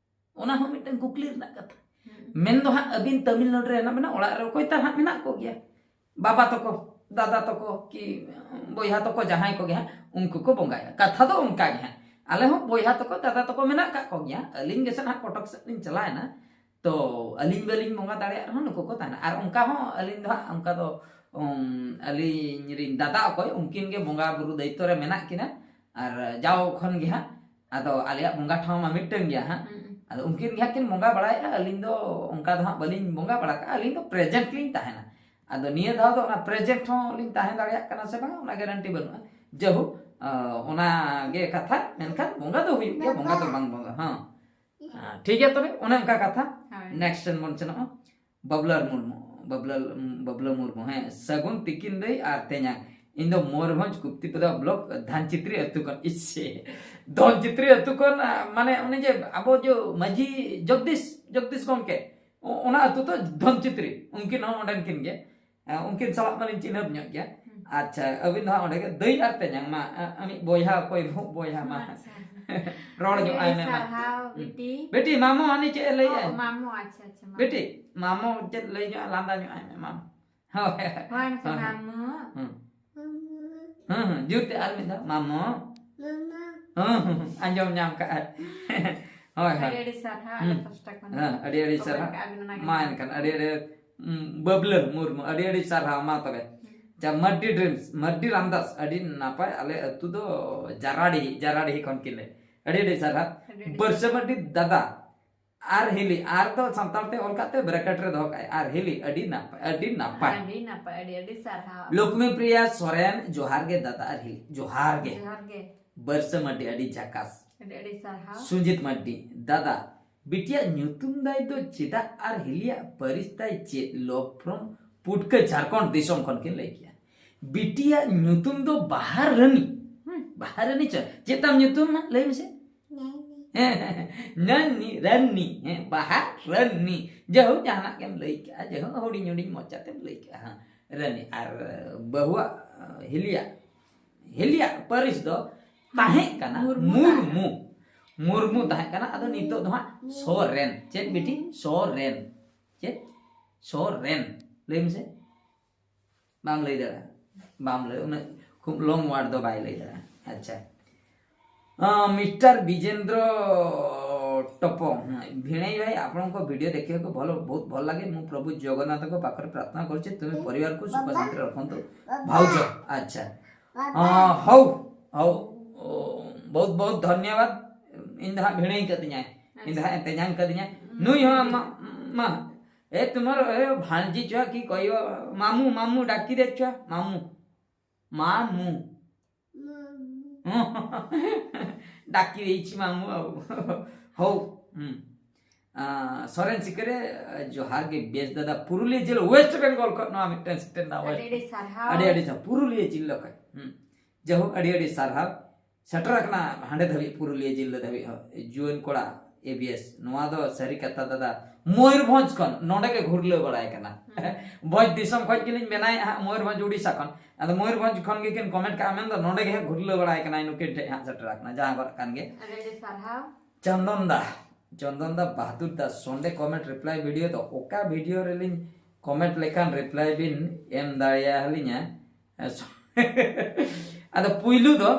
ᱚᱱᱟ ᱦᱚᱸ ᱢᱤᱫᱴᱟᱝ ᱠᱩᱠᱞᱤ ᱨᱮᱱᱟᱜ ᱠᱟᱛᱷᱟ᱾ ᱦᱩᱸ᱾ ᱢᱮᱱ ᱫᱚ ᱦᱟᱸᱜ ᱟᱹᱵᱤᱱ ᱛᱟᱢᱤᱞᱱᱟᱲᱩ ᱨᱮ ᱦᱮᱱᱟᱜ ᱵᱤᱱᱟ, ᱚᱲᱟᱜ ᱨᱮ ᱚᱠᱚᱭ ᱛᱟᱦᱟᱸᱜ ᱢᱮᱱᱟᱜ ᱠᱚᱜᱮᱭᱟ? ᱵᱟᱵᱟ ᱛᱟᱠᱚ, ᱫᱟᱫᱟ ᱛᱟᱠᱚ, ᱠᱤ ᱵᱚᱭᱦᱟ ᱛᱟᱠᱚ, ᱡᱟᱦᱟᱸᱭ ᱠᱚᱜᱮ ᱦᱟᱸᱜ, ᱩᱱᱠᱩ ᱠᱚ ᱵᱚᱸᱜᱟᱭᱟ᱾ ᱠᱟᱛᱷᱟ ᱫᱚ ᱚᱱᱠᱟ ᱜᱮ ᱦᱟᱸᱜ᱾ ᱟᱞᱮ ᱦᱚᱸ ᱵᱚᱭᱦᱟ ᱛᱟᱠᱚ, ᱫᱟᱫᱟ ᱛᱟᱠᱚ ᱢᱮᱱᱟᱜ ᱠᱟᱜ ᱠᱚᱜᱮᱭᱟ᱾ ᱟᱹᱞᱤᱧ ᱜᱮᱥᱮ ᱦᱟᱸᱜ ᱠᱚᱴᱚᱠ ᱥᱮᱫ ᱞᱤᱧ ᱪᱟᱞᱟᱣᱮᱱᱟ᱾ ᱛᱚ ᱟᱹᱞᱤᱧ ᱵᱟᱹᱞᱤᱧ ᱵᱚᱸᱜᱟ ᱫᱟᱲᱮᱭᱟᱜ ᱨᱮᱦᱚᱸ ᱱᱩᱠᱩ ᱠᱚ ᱛᱟᱦᱮᱱᱟ᱾ ᱟᱨ ᱚᱱᱠᱟ ᱦᱚᱸ ᱟᱹᱞᱤᱧ ᱫᱚ ᱦᱟᱸᱜ ᱚᱱᱠᱟ ᱫᱚ ᱩᱢ, ᱟᱹᱞᱤᱧ ᱨᱤᱱ ᱫᱟᱫᱟ ᱚᱠᱚᱭ, ᱩᱱᱠᱤᱱ ᱜᱮ ᱵᱚᱸᱜᱟ ᱵᱩᱨᱩ ᱫᱟᱭᱤᱛᱛᱚ ᱨᱮ ᱢᱮᱱᱟᱜ ᱠᱤᱱᱟ᱾ ᱟᱨ ᱡᱟᱣ ᱠᱷᱚᱱ ᱜᱮ ᱦᱟᱸᱜ ᱟᱫᱚ ᱟᱞᱮᱭᱟᱜ ᱵᱚᱸᱜᱟ ᱴᱷᱟᱶ ᱢᱟ ᱢᱤᱫᱴᱟᱝ ᱜᱮᱭᱟ ᱦᱟᱸᱜ᱾ ᱦᱩᱸ᱾ ᱟᱫᱚ ᱩᱱᱠᱤᱱ ᱜᱮ ᱦᱟᱸᱜ ᱠᱤᱱ ᱵᱚᱸᱜᱟ ᱵᱟᱲᱟᱭᱮᱫᱼᱟ, ᱟᱹᱞᱤᱧ ᱫᱚ ᱚᱱᱠᱟ ᱫᱚ ᱦᱟᱸᱜ ᱵᱟᱹᱞᱤᱧ ᱵᱚᱸᱜᱟ ᱵᱟᱲᱟ ᱠᱟᱜᱼᱟ, ᱟᱹᱞᱤᱧ ᱫᱚ ᱯᱨᱮᱡᱮᱱᱴ ᱞᱤᱧ ᱛᱟᱦᱮᱱᱟ᱾ ᱟᱫᱚ ᱱᱤᱭᱟᱹ ᱫᱷᱟᱣ ᱫᱚ ᱚᱱᱟ ᱯᱨᱮᱡᱮᱱᱴ ᱦᱚᱸ ᱞᱤᱧ ᱛᱟᱦᱮᱸ ᱫᱟᱲᱮᱭᱟᱜ ᱠᱟᱱᱟ ᱥᱮ ᱵᱟᱝ, ᱚᱱᱟ ᱜᱮᱨᱮᱱᱴᱤ ᱵᱟᱹᱱᱩᱜᱼᱟ᱾ ᱡᱟᱭᱦᱳᱠ, ᱟᱸ, ᱚᱱᱟ ᱜᱮ ᱠᱟᱛᱷᱟ, ᱢᱮᱱᱠᱷᱟᱱ ᱵᱚᱸᱜᱟ ᱫᱚ ᱦᱩᱭᱩᱜ ᱜᱮᱭᱟ, ᱵᱚᱸᱜᱟ ᱫᱚ ᱵᱟᱝ ᱵᱚᱸᱜᱟ᱾ ᱦᱚᱸ᱾ ᱟᱸ, ᱴᱷᱤᱠ ᱜᱮᱭᱟ, ᱛᱚᱵᱮ ᱚᱱᱮ ᱚᱱᱠᱟ ᱠᱟᱛᱷᱟ᱾ ᱦᱳᱭ᱾ ᱱᱮᱠᱥᱴ ᱴᱷᱮᱱ ᱵᱚᱱ ᱥᱮᱱᱚᱜᱼᱟ᱾ ᱵᱟᱵᱞᱟᱨ ᱢᱩᱨᱢᱩ, ᱵᱟᱵᱞᱟ, ᱵᱟᱵᱞᱟ ᱢᱩᱨᱢᱩ, ᱦᱮᱸ, ᱥᱟᱹᱜᱩᱱ ᱛᱤᱠᱤᱱ ᱫᱟᱹᱭ ᱟᱨ ᱛᱮᱧᱟᱝ᱾ ᱤᱧ ᱫᱚ ᱢᱚᱭᱩᱨᱵᱷᱚᱸᱡᱽ ᱠᱩᱯᱛᱤᱯᱟᱫᱟ ᱵᱞᱚᱠ ᱫᱷᱟᱱᱪᱤᱛᱨᱤ ᱟᱹᱛᱩ ᱠᱷᱚᱱ᱾ ᱤᱥᱮ, ᱫᱷᱚᱱᱪᱤᱛᱨᱤ ᱟᱹᱛᱩ ᱠᱷᱚᱱ, ᱟ, ᱢᱟᱱᱮ ᱚᱱᱮ ᱡᱮ ᱟᱵᱚ ᱡᱮ ᱢᱟᱹᱡᱷᱤ ᱡᱚᱜᱽᱫᱤᱥ, ᱡᱚᱜᱽᱫᱤᱥ ᱜᱚᱢᱠᱮ, ᱚ-, ᱚᱱᱟ ᱟᱹᱛᱩ ᱫᱚ ᱫᱷᱚᱱᱪᱤᱛᱨᱤ, ᱩᱱᱠᱤᱱ ᱦᱚᱸ ᱚᱸᱰᱮᱱ ᱠᱤᱱ ᱜᱮ᱾ ᱟ, ᱩᱱᱠᱤᱱ ᱥᱟᱞᱟᱜ ᱢᱟᱞᱤᱧ ᱪᱤᱱᱦᱟᱹᱯ ᱧᱚᱜ ᱜᱮᱭᱟ᱾ ᱦᱩᱸ᱾ ᱟᱪᱪᱷᱟ, ᱟᱹᱵᱤᱱ ᱫᱚ ᱦᱟᱸᱜ ᱚᱸᱰᱮ ᱜᱮ ᱫᱟᱹᱭ ᱟᱨ ᱛᱮᱧᱟᱝ ᱢᱟ, ᱟ, ᱟᱢᱤᱡ ᱵᱚᱭᱦᱟ ᱚᱠᱚᱭ, ᱵᱚᱭᱦᱟ ᱢᱟ᱾ ᱟᱪᱪᱷᱟ᱾ ᱨᱚᱲ ᱧᱚᱜ ᱟᱭ ᱟᱹᱰᱤ ᱢᱮ ᱢᱟ᱾ ᱥᱟᱨᱦᱟᱣ, ᱦᱩᱸ᱾ ᱵᱤᱴᱤ᱾ ᱵᱤᱴᱤ, ᱢᱟᱢᱚ ᱦᱟᱹᱱᱤ ᱪᱮᱫ ᱮ ᱞᱟᱹᱭᱮᱜᱼᱟ? ᱚ, ᱢᱟᱢᱚ, ᱟᱪᱪᱷᱟ, ᱟᱪᱪᱷᱟ, ᱢᱟᱢᱚ᱾ ᱵᱤᱴᱤ, ᱢᱟᱢᱚ ᱪᱮᱫ ᱞᱟᱹᱭ ᱧᱚᱜ ᱟᱭ, ᱞᱟᱸᱫᱟ ᱧᱚᱜ ᱟᱭ ᱢᱮ, ᱢᱟᱢᱚ᱾ ᱦᱳᱭ᱾ ᱦᱳᱭ, ᱢᱮᱥᱮ ᱦᱳᱭ, ᱦᱳᱭ᱾ ᱢᱟᱢᱚ᱾ ᱦᱩᱸ᱾ ᱦᱩᱸ, ᱦᱩᱸ, ᱡᱳᱨ ᱛᱮ ᱟᱨ ᱢᱤᱫ ᱫᱷᱟᱣ, ᱢᱟᱢᱚ᱾ ᱢᱟᱢᱟ᱾ ᱦᱩᱸ, ᱦᱩᱸ, ᱦᱩᱸ, ᱟᱸᱡᱚᱢ ᱧᱟᱢ ᱠᱟᱜᱼᱟ᱾ ᱦᱳᱭ, ᱦᱳᱭ᱾ ᱟᱹᱰᱤ ᱟᱹᱰᱤ ᱥᱟᱨᱦᱟᱣ, ᱟᱞᱮ ᱦᱩᱸ᱾ ᱯᱟᱥᱴᱟ ᱠᱷᱚᱱ ᱦᱮᱸ, ᱫᱚ᱾ ᱟᱹᱰᱤ ᱟᱹᱰᱤ ᱠᱚᱢᱮᱱᱴ ᱥᱟᱨᱦᱟᱣ᱾ ᱠᱟᱜᱼᱟ ᱵᱤᱱ ᱚᱱᱟ ᱜᱮ ᱢᱟ ᱱᱟᱦᱟᱜ᱾ ᱮᱱᱠᱷᱟᱱ, ᱟᱹᱰᱤ ᱟᱹᱰᱤ, ᱩᱸ, ᱵᱟᱹᱵᱽᱞᱟᱹ ᱢᱩᱨᱢᱩ, ᱟᱹᱰᱤ ᱟᱹᱰᱤ ᱥᱟᱨᱦᱟᱣ, ᱢᱟ ᱛᱚᱵᱮ᱾ ᱦᱩᱸ᱾ ᱡᱟ ᱢᱟᱹᱨᱰᱤ ᱰᱨᱤᱢᱥ, ᱢᱟᱹᱨᱰᱤ ᱨᱟᱢᱫᱟᱥ, ᱟᱹᱰᱤ ᱱᱟᱯᱟᱭ, ᱟᱞᱮ ᱟᱹᱛᱩ ᱫᱚ ᱡᱟᱨᱟᱰᱤᱦᱤ, ᱡᱟᱨᱟᱰᱤᱦᱤ ᱠᱷᱚᱱ ᱠᱤᱱ ᱞᱟᱹᱭ᱾ ᱟᱹᱰᱤ ᱟᱹᱰᱤ ᱥᱟᱨᱦᱟᱣ᱾ ᱟᱹᱰᱤ ᱟᱹᱰᱤ ᱵᱟᱹᱨᱥᱟᱹ ᱥᱟᱨᱦᱟᱣ᱾ ᱢᱟᱹᱨᱰᱤ ᱫᱟᱫᱟ, ᱟᱨ ᱦᱤᱞᱤ, ᱟᱨ ᱫᱚ ᱥᱟᱱᱛᱟᱲ ᱛᱮ ᱚᱞ ᱠᱟᱛᱮ ᱵᱨᱮᱠᱮᱴ ᱨᱮ ᱫᱚᱦᱚ ᱠᱟᱜᱼᱟᱭ, ᱟᱨ ᱦᱤᱞᱤ, ᱟᱹᱰᱤ ᱱᱟᱯᱟᱭ, ᱟᱹᱰᱤ ᱱᱟᱯᱟᱭ᱾ ᱟᱹᱰᱤ ᱱᱟᱯᱟᱭ, ᱟᱹᱰᱤ ᱟᱹᱰᱤ ᱥᱟᱨᱦᱟᱣ᱾ ᱞᱚᱠᱷᱢᱤ ᱯᱨᱤᱭᱟ ᱥᱚᱨᱮᱱ, ᱡᱚᱦᱟᱨ ᱜᱮ ᱫᱟᱫᱟ ᱟᱨ ᱦᱤᱞᱤ, ᱡᱚᱦᱟᱨ ᱜᱮ᱾ ᱡᱚᱦᱟᱨ ᱜᱮ᱾ ᱵᱟᱹᱨᱥᱟᱹ ᱢᱟᱹᱨᱰᱤ, ᱟᱹᱰᱤ ᱡᱟᱠᱟᱥ᱾ ᱟᱹᱰᱤ ᱟᱹᱰᱤ ᱥᱟᱨᱦᱟᱣ᱾ ᱥᱩᱡᱤᱛ ᱢᱟᱹᱨᱰᱤ, ᱫᱟᱫᱟ, ᱵᱤᱴᱤᱭᱟᱜ ᱧᱩᱛᱩᱢ ᱫᱟᱭ ᱫᱚ ᱪᱮᱫᱟᱜ ᱟᱨ ᱦᱤᱞᱤᱭᱟᱜ ᱯᱟᱹᱨᱤᱥ ᱛᱟᱭ ᱪᱮᱫ? Love from ᱯᱩᱴᱠᱟᱹ, ᱡᱷᱟᱲᱠᱷᱚᱸᱰ ᱫᱤᱥᱚᱢ ᱠᱷᱚᱱ ᱠᱤᱱ ᱞᱟᱹᱭ ᱠᱮᱜᱼᱟ᱾ ᱵᱤᱴᱤᱭᱟᱜ ᱧᱩᱛᱩᱢ ᱫᱚ ᱵᱟᱦᱟ ᱨᱟᱹᱱᱤ᱾ ᱦᱩᱸ᱾ ᱵᱟᱦᱟ ᱨᱟᱹᱱᱤ ᱪᱚ, ᱪᱮᱫ ᱛᱟᱢ ᱧᱩᱛᱩᱢ ᱢᱟ? ᱞᱟᱹᱭ ᱢᱮᱥᱮ᱾ ᱱᱟᱱᱤ᱾ ᱦᱮᱸ, ᱱᱟᱱᱤ, ᱨᱟᱱᱤ, ᱦᱮᱸ, ᱵᱟᱦᱟ ᱨᱟᱹᱱᱤ᱾ ᱡᱟᱭᱦᱳᱠ, ᱡᱟᱦᱟᱱᱟᱜ ᱜᱮᱢ ᱞᱟᱹᱭ ᱠᱮᱜᱼᱟ, ᱡᱟᱭᱦᱳᱠ, ᱦᱩᱰᱤᱧ ᱦᱩᱰᱤᱧ ᱢᱚᱪᱟ ᱛᱮᱢ ᱞᱟᱹᱭ ᱠᱮᱜᱼᱟ, ᱦᱮᱸ, ᱨᱟᱹᱱᱤ᱾ ᱟᱨ ᱵᱟᱹᱦᱩᱣᱟᱜ, ᱦᱤᱞᱤᱭᱟᱜ, ᱦᱤᱞᱤᱭᱟᱜ ᱯᱟᱹᱨᱤᱥ ᱫᱚ ᱛᱟᱦᱮᱸ ᱠᱟᱱᱟ ᱢᱩᱨᱢᱩ ᱢᱩᱨᱢᱩ᱾ ᱛᱟᱦᱮᱸ ᱠᱟᱱᱟ᱾ ᱢᱩᱨᱢᱩ ᱛᱟᱦᱮᱸ ᱠᱟᱱᱟ, ᱟᱫᱚ ᱱᱤᱛᱚᱜ ᱫᱚ ᱦᱟᱸᱜ ᱥᱚᱨᱮᱱ᱾ ᱪᱮᱫ ᱵᱤᱴᱤ? ᱥᱚᱨᱮᱱ᱾ ᱪᱮᱫ? ᱥᱚᱨᱮᱱ᱾ ᱞᱟᱹᱭ ᱢᱮᱥᱮ᱾ ᱵᱟᱢ ᱞᱟᱹᱭ ᱫᱟᱲᱮᱭᱟᱜᱼᱟ᱾ ᱵᱟᱢ ᱞᱟᱹᱭ, ᱩᱱᱟᱹᱜ ᱠᱷᱩᱵ ᱞᱚᱝ ᱣᱟᱨᱰ ᱫᱚ ᱵᱟᱭ ᱞᱟᱹᱭ ᱫᱟᱲᱮᱭᱟᱜᱼᱟ᱾ ᱟᱪᱪᱷᱟ᱾ ᱟᱸ, ᱢᱤᱥᱴᱟᱨ ᱵᱤᱡᱮᱱᱫᱨᱚ ଟପ। ହୁଁ, ଭିଣେଇ ଭାଇ, ଆପଣଙ୍କ ଭିଡ଼ିଓ ଦେଖିବାକୁ ଭଲ, ବହୁତ ଭଲ ଲାଗେ। ମୁଁ ପ୍ରଭୁ ଜଗନ୍ନାଥଙ୍କ ପାଖରେ ପ୍ରାର୍ଥନା କରୁଛି, ତୁମେ ପରିବାରକୁ ସୁଖ ଶାନ୍ତିରେ ରଖନ୍ତୁ। ଭାଉଜ, ଆଚ୍ଛା। ᱚ, ᱦᱚᱣ, ᱦᱚᱣ᱾ ᱚ, ᱵᱚᱦᱩᱛ, ᱵᱚᱦᱩᱛ ᱫᱷᱚᱱᱭᱚᱵᱟᱫ᱾ ᱤᱧ ᱫᱚ ᱦᱟᱸᱜ ᱵᱷᱤᱲᱟᱹᱧ ᱠᱟᱹᱫᱤᱧᱟᱭ᱾ ᱤᱧ ᱫᱚ ᱦᱟᱸᱜ ᱮ ᱛᱮᱧᱟᱝ ᱠᱟᱹᱫᱤᱧᱟᱭ᱾ ᱱᱩᱭ ᱦᱚᱸ ᱢᱟ, ᱢᱟ, ᱮ, ᱛᱩᱢᱟᱨ, ᱮ, ᱵᱷᱟᱱᱡᱤ ᱪᱩᱣᱟ ᱠᱤ ᱠᱚᱭᱚ, ᱢᱟᱢᱩ, ᱢᱟᱢᱩ ᱰᱟᱠᱤ ᱫᱮ ᱪᱩᱣᱟ, ᱢᱟᱢᱩ᱾ ᱢᱟᱢᱩ᱾ ᱰᱟᱠᱤ ᱫᱮ ᱪᱩ ᱢᱟᱢᱩ ᱟᱵᱩ᱾ ᱦᱚᱣ᱾ ᱦᱩᱸ᱾ ᱟᱸ, ᱥᱚᱨᱮᱱ ᱥᱤᱠᱟᱹᱨᱤᱭᱟᱹ, ᱡᱚᱦᱟᱨ ᱜᱮ ᱵᱮᱥ ᱫᱟᱫᱟ, ᱯᱩᱨᱩᱞᱤᱭᱟᱹ ᱡᱮᱞᱟ, ᱳᱭᱮᱥᱴ ᱵᱮᱝᱜᱚᱞ ᱠᱷᱚᱱ ᱱᱚᱣᱟ ᱢᱤᱫᱴᱮᱱ ᱥᱮᱴᱮᱨ ᱮᱱᱟ, ᱟᱹᱰᱤ ᱳᱭᱮᱥᱴ᱾ ᱟᱹᱰᱤ ᱥᱟᱨᱦᱟᱣ᱾ ᱟᱹᱰᱤ ᱟᱹᱰᱤ ᱥᱟᱨᱦᱟᱣ, ᱯᱩᱨᱩᱞᱤᱭᱟᱹ ᱡᱮᱞᱟ ᱠᱷᱚᱱ᱾ ᱦᱩᱸ᱾ ᱡᱟᱭᱦᱳᱠ, ᱟᱹᱰᱤ ᱟᱹᱰᱤ ᱥᱟᱨᱦᱟᱣ᱾ ᱥᱮᱴᱮᱨ ᱟᱠᱟᱱᱟ ᱦᱟᱸᱰᱮ ᱫᱷᱟᱹᱵᱤᱡ, ᱯᱩᱨᱩᱞᱤᱭᱟᱹ ᱡᱮᱞᱟ ᱫᱷᱟᱹᱵᱤᱡ ᱦᱚᱸ᱾ ᱡᱩᱣᱟᱹᱱ ᱠᱚᱲᱟ, ᱮ ᱵᱤ ᱮᱥ, ᱱᱚᱣᱟ ᱫᱚ ᱥᱟᱹᱨᱤ ᱠᱟᱛᱷᱟ ᱫᱟᱫᱟ, ᱢᱚᱭᱩᱨᱵᱷᱚᱸᱡᱽ ᱠᱷᱚᱱ ᱱᱚᱰᱮ ᱜᱮ ᱜᱷᱩᱨᱞᱟᱹᱣ ᱵᱟᱲᱟᱭ ᱠᱟᱱᱟ᱾ ᱦᱩᱸ᱾ ᱵᱷᱚᱸᱡᱽ ᱫᱤᱥᱚᱢ ᱠᱷᱚᱱ ᱜᱮᱞᱤᱧ ᱢᱮᱱᱟᱭᱮᱫᱼᱟ ᱦᱟᱸᱜ, ᱢᱚᱭᱩᱨᱵᱷᱚᱸᱡᱽ, ᱩᱲᱤᱥᱥᱟ ᱠᱷᱚᱱ᱾ ᱟᱫᱚ ᱢᱚᱭᱩᱨᱵᱷᱚᱸᱡᱽ ᱠᱷᱚᱱ ᱜᱮᱠᱤᱱ ᱠᱚᱢᱮᱱᱴ ᱠᱟᱜᱼᱟ, ᱢᱮᱱᱫᱚ ᱱᱚᱰᱮ ᱜᱮ ᱦᱟᱸᱜ ᱜᱷᱩᱨᱞᱟᱹᱣ ᱵᱟᱲᱟᱭ ᱠᱟᱱᱟᱭ, ᱱᱩᱠᱤᱱ ᱴᱷᱮᱡ ᱦᱟᱸᱜ ᱥᱮᱴᱮᱨ ᱟᱠᱟᱱᱟ, ᱡᱟᱦᱟᱸ ᱵᱟᱨᱟᱜ ᱠᱟᱱ ᱜᱮ᱾ ᱟᱹᱰᱤ ᱟᱹᱰᱤ ᱥᱟᱨᱦᱟᱣ᱾ ᱪᱚᱱᱫᱚᱱ ᱫᱟ, ᱪᱚᱱᱫᱚᱱ ᱫᱟ ᱵᱟᱦᱟᱫᱩᱨ ᱫᱟ, ᱥᱚᱱᱰᱮ ᱠᱚᱢᱮᱱᱴ ᱨᱤᱯᱞᱟᱭ ᱵᱷᱤᱰᱤᱭᱳ ᱫᱚ ᱚᱠᱟ ᱵᱷᱤᱰᱤᱭᱳ ᱨᱮᱞᱤᱧ ᱠᱚᱢᱮᱱᱴ ᱞᱮᱠᱷᱟᱱ ᱨᱤᱯᱞᱟᱭ ᱵᱤᱱ ᱮᱢ ᱫᱟᱲᱮᱭᱟᱞᱤᱧᱟ? ᱟᱫᱚ ᱯᱩᱭᱞᱩ ᱫᱚ,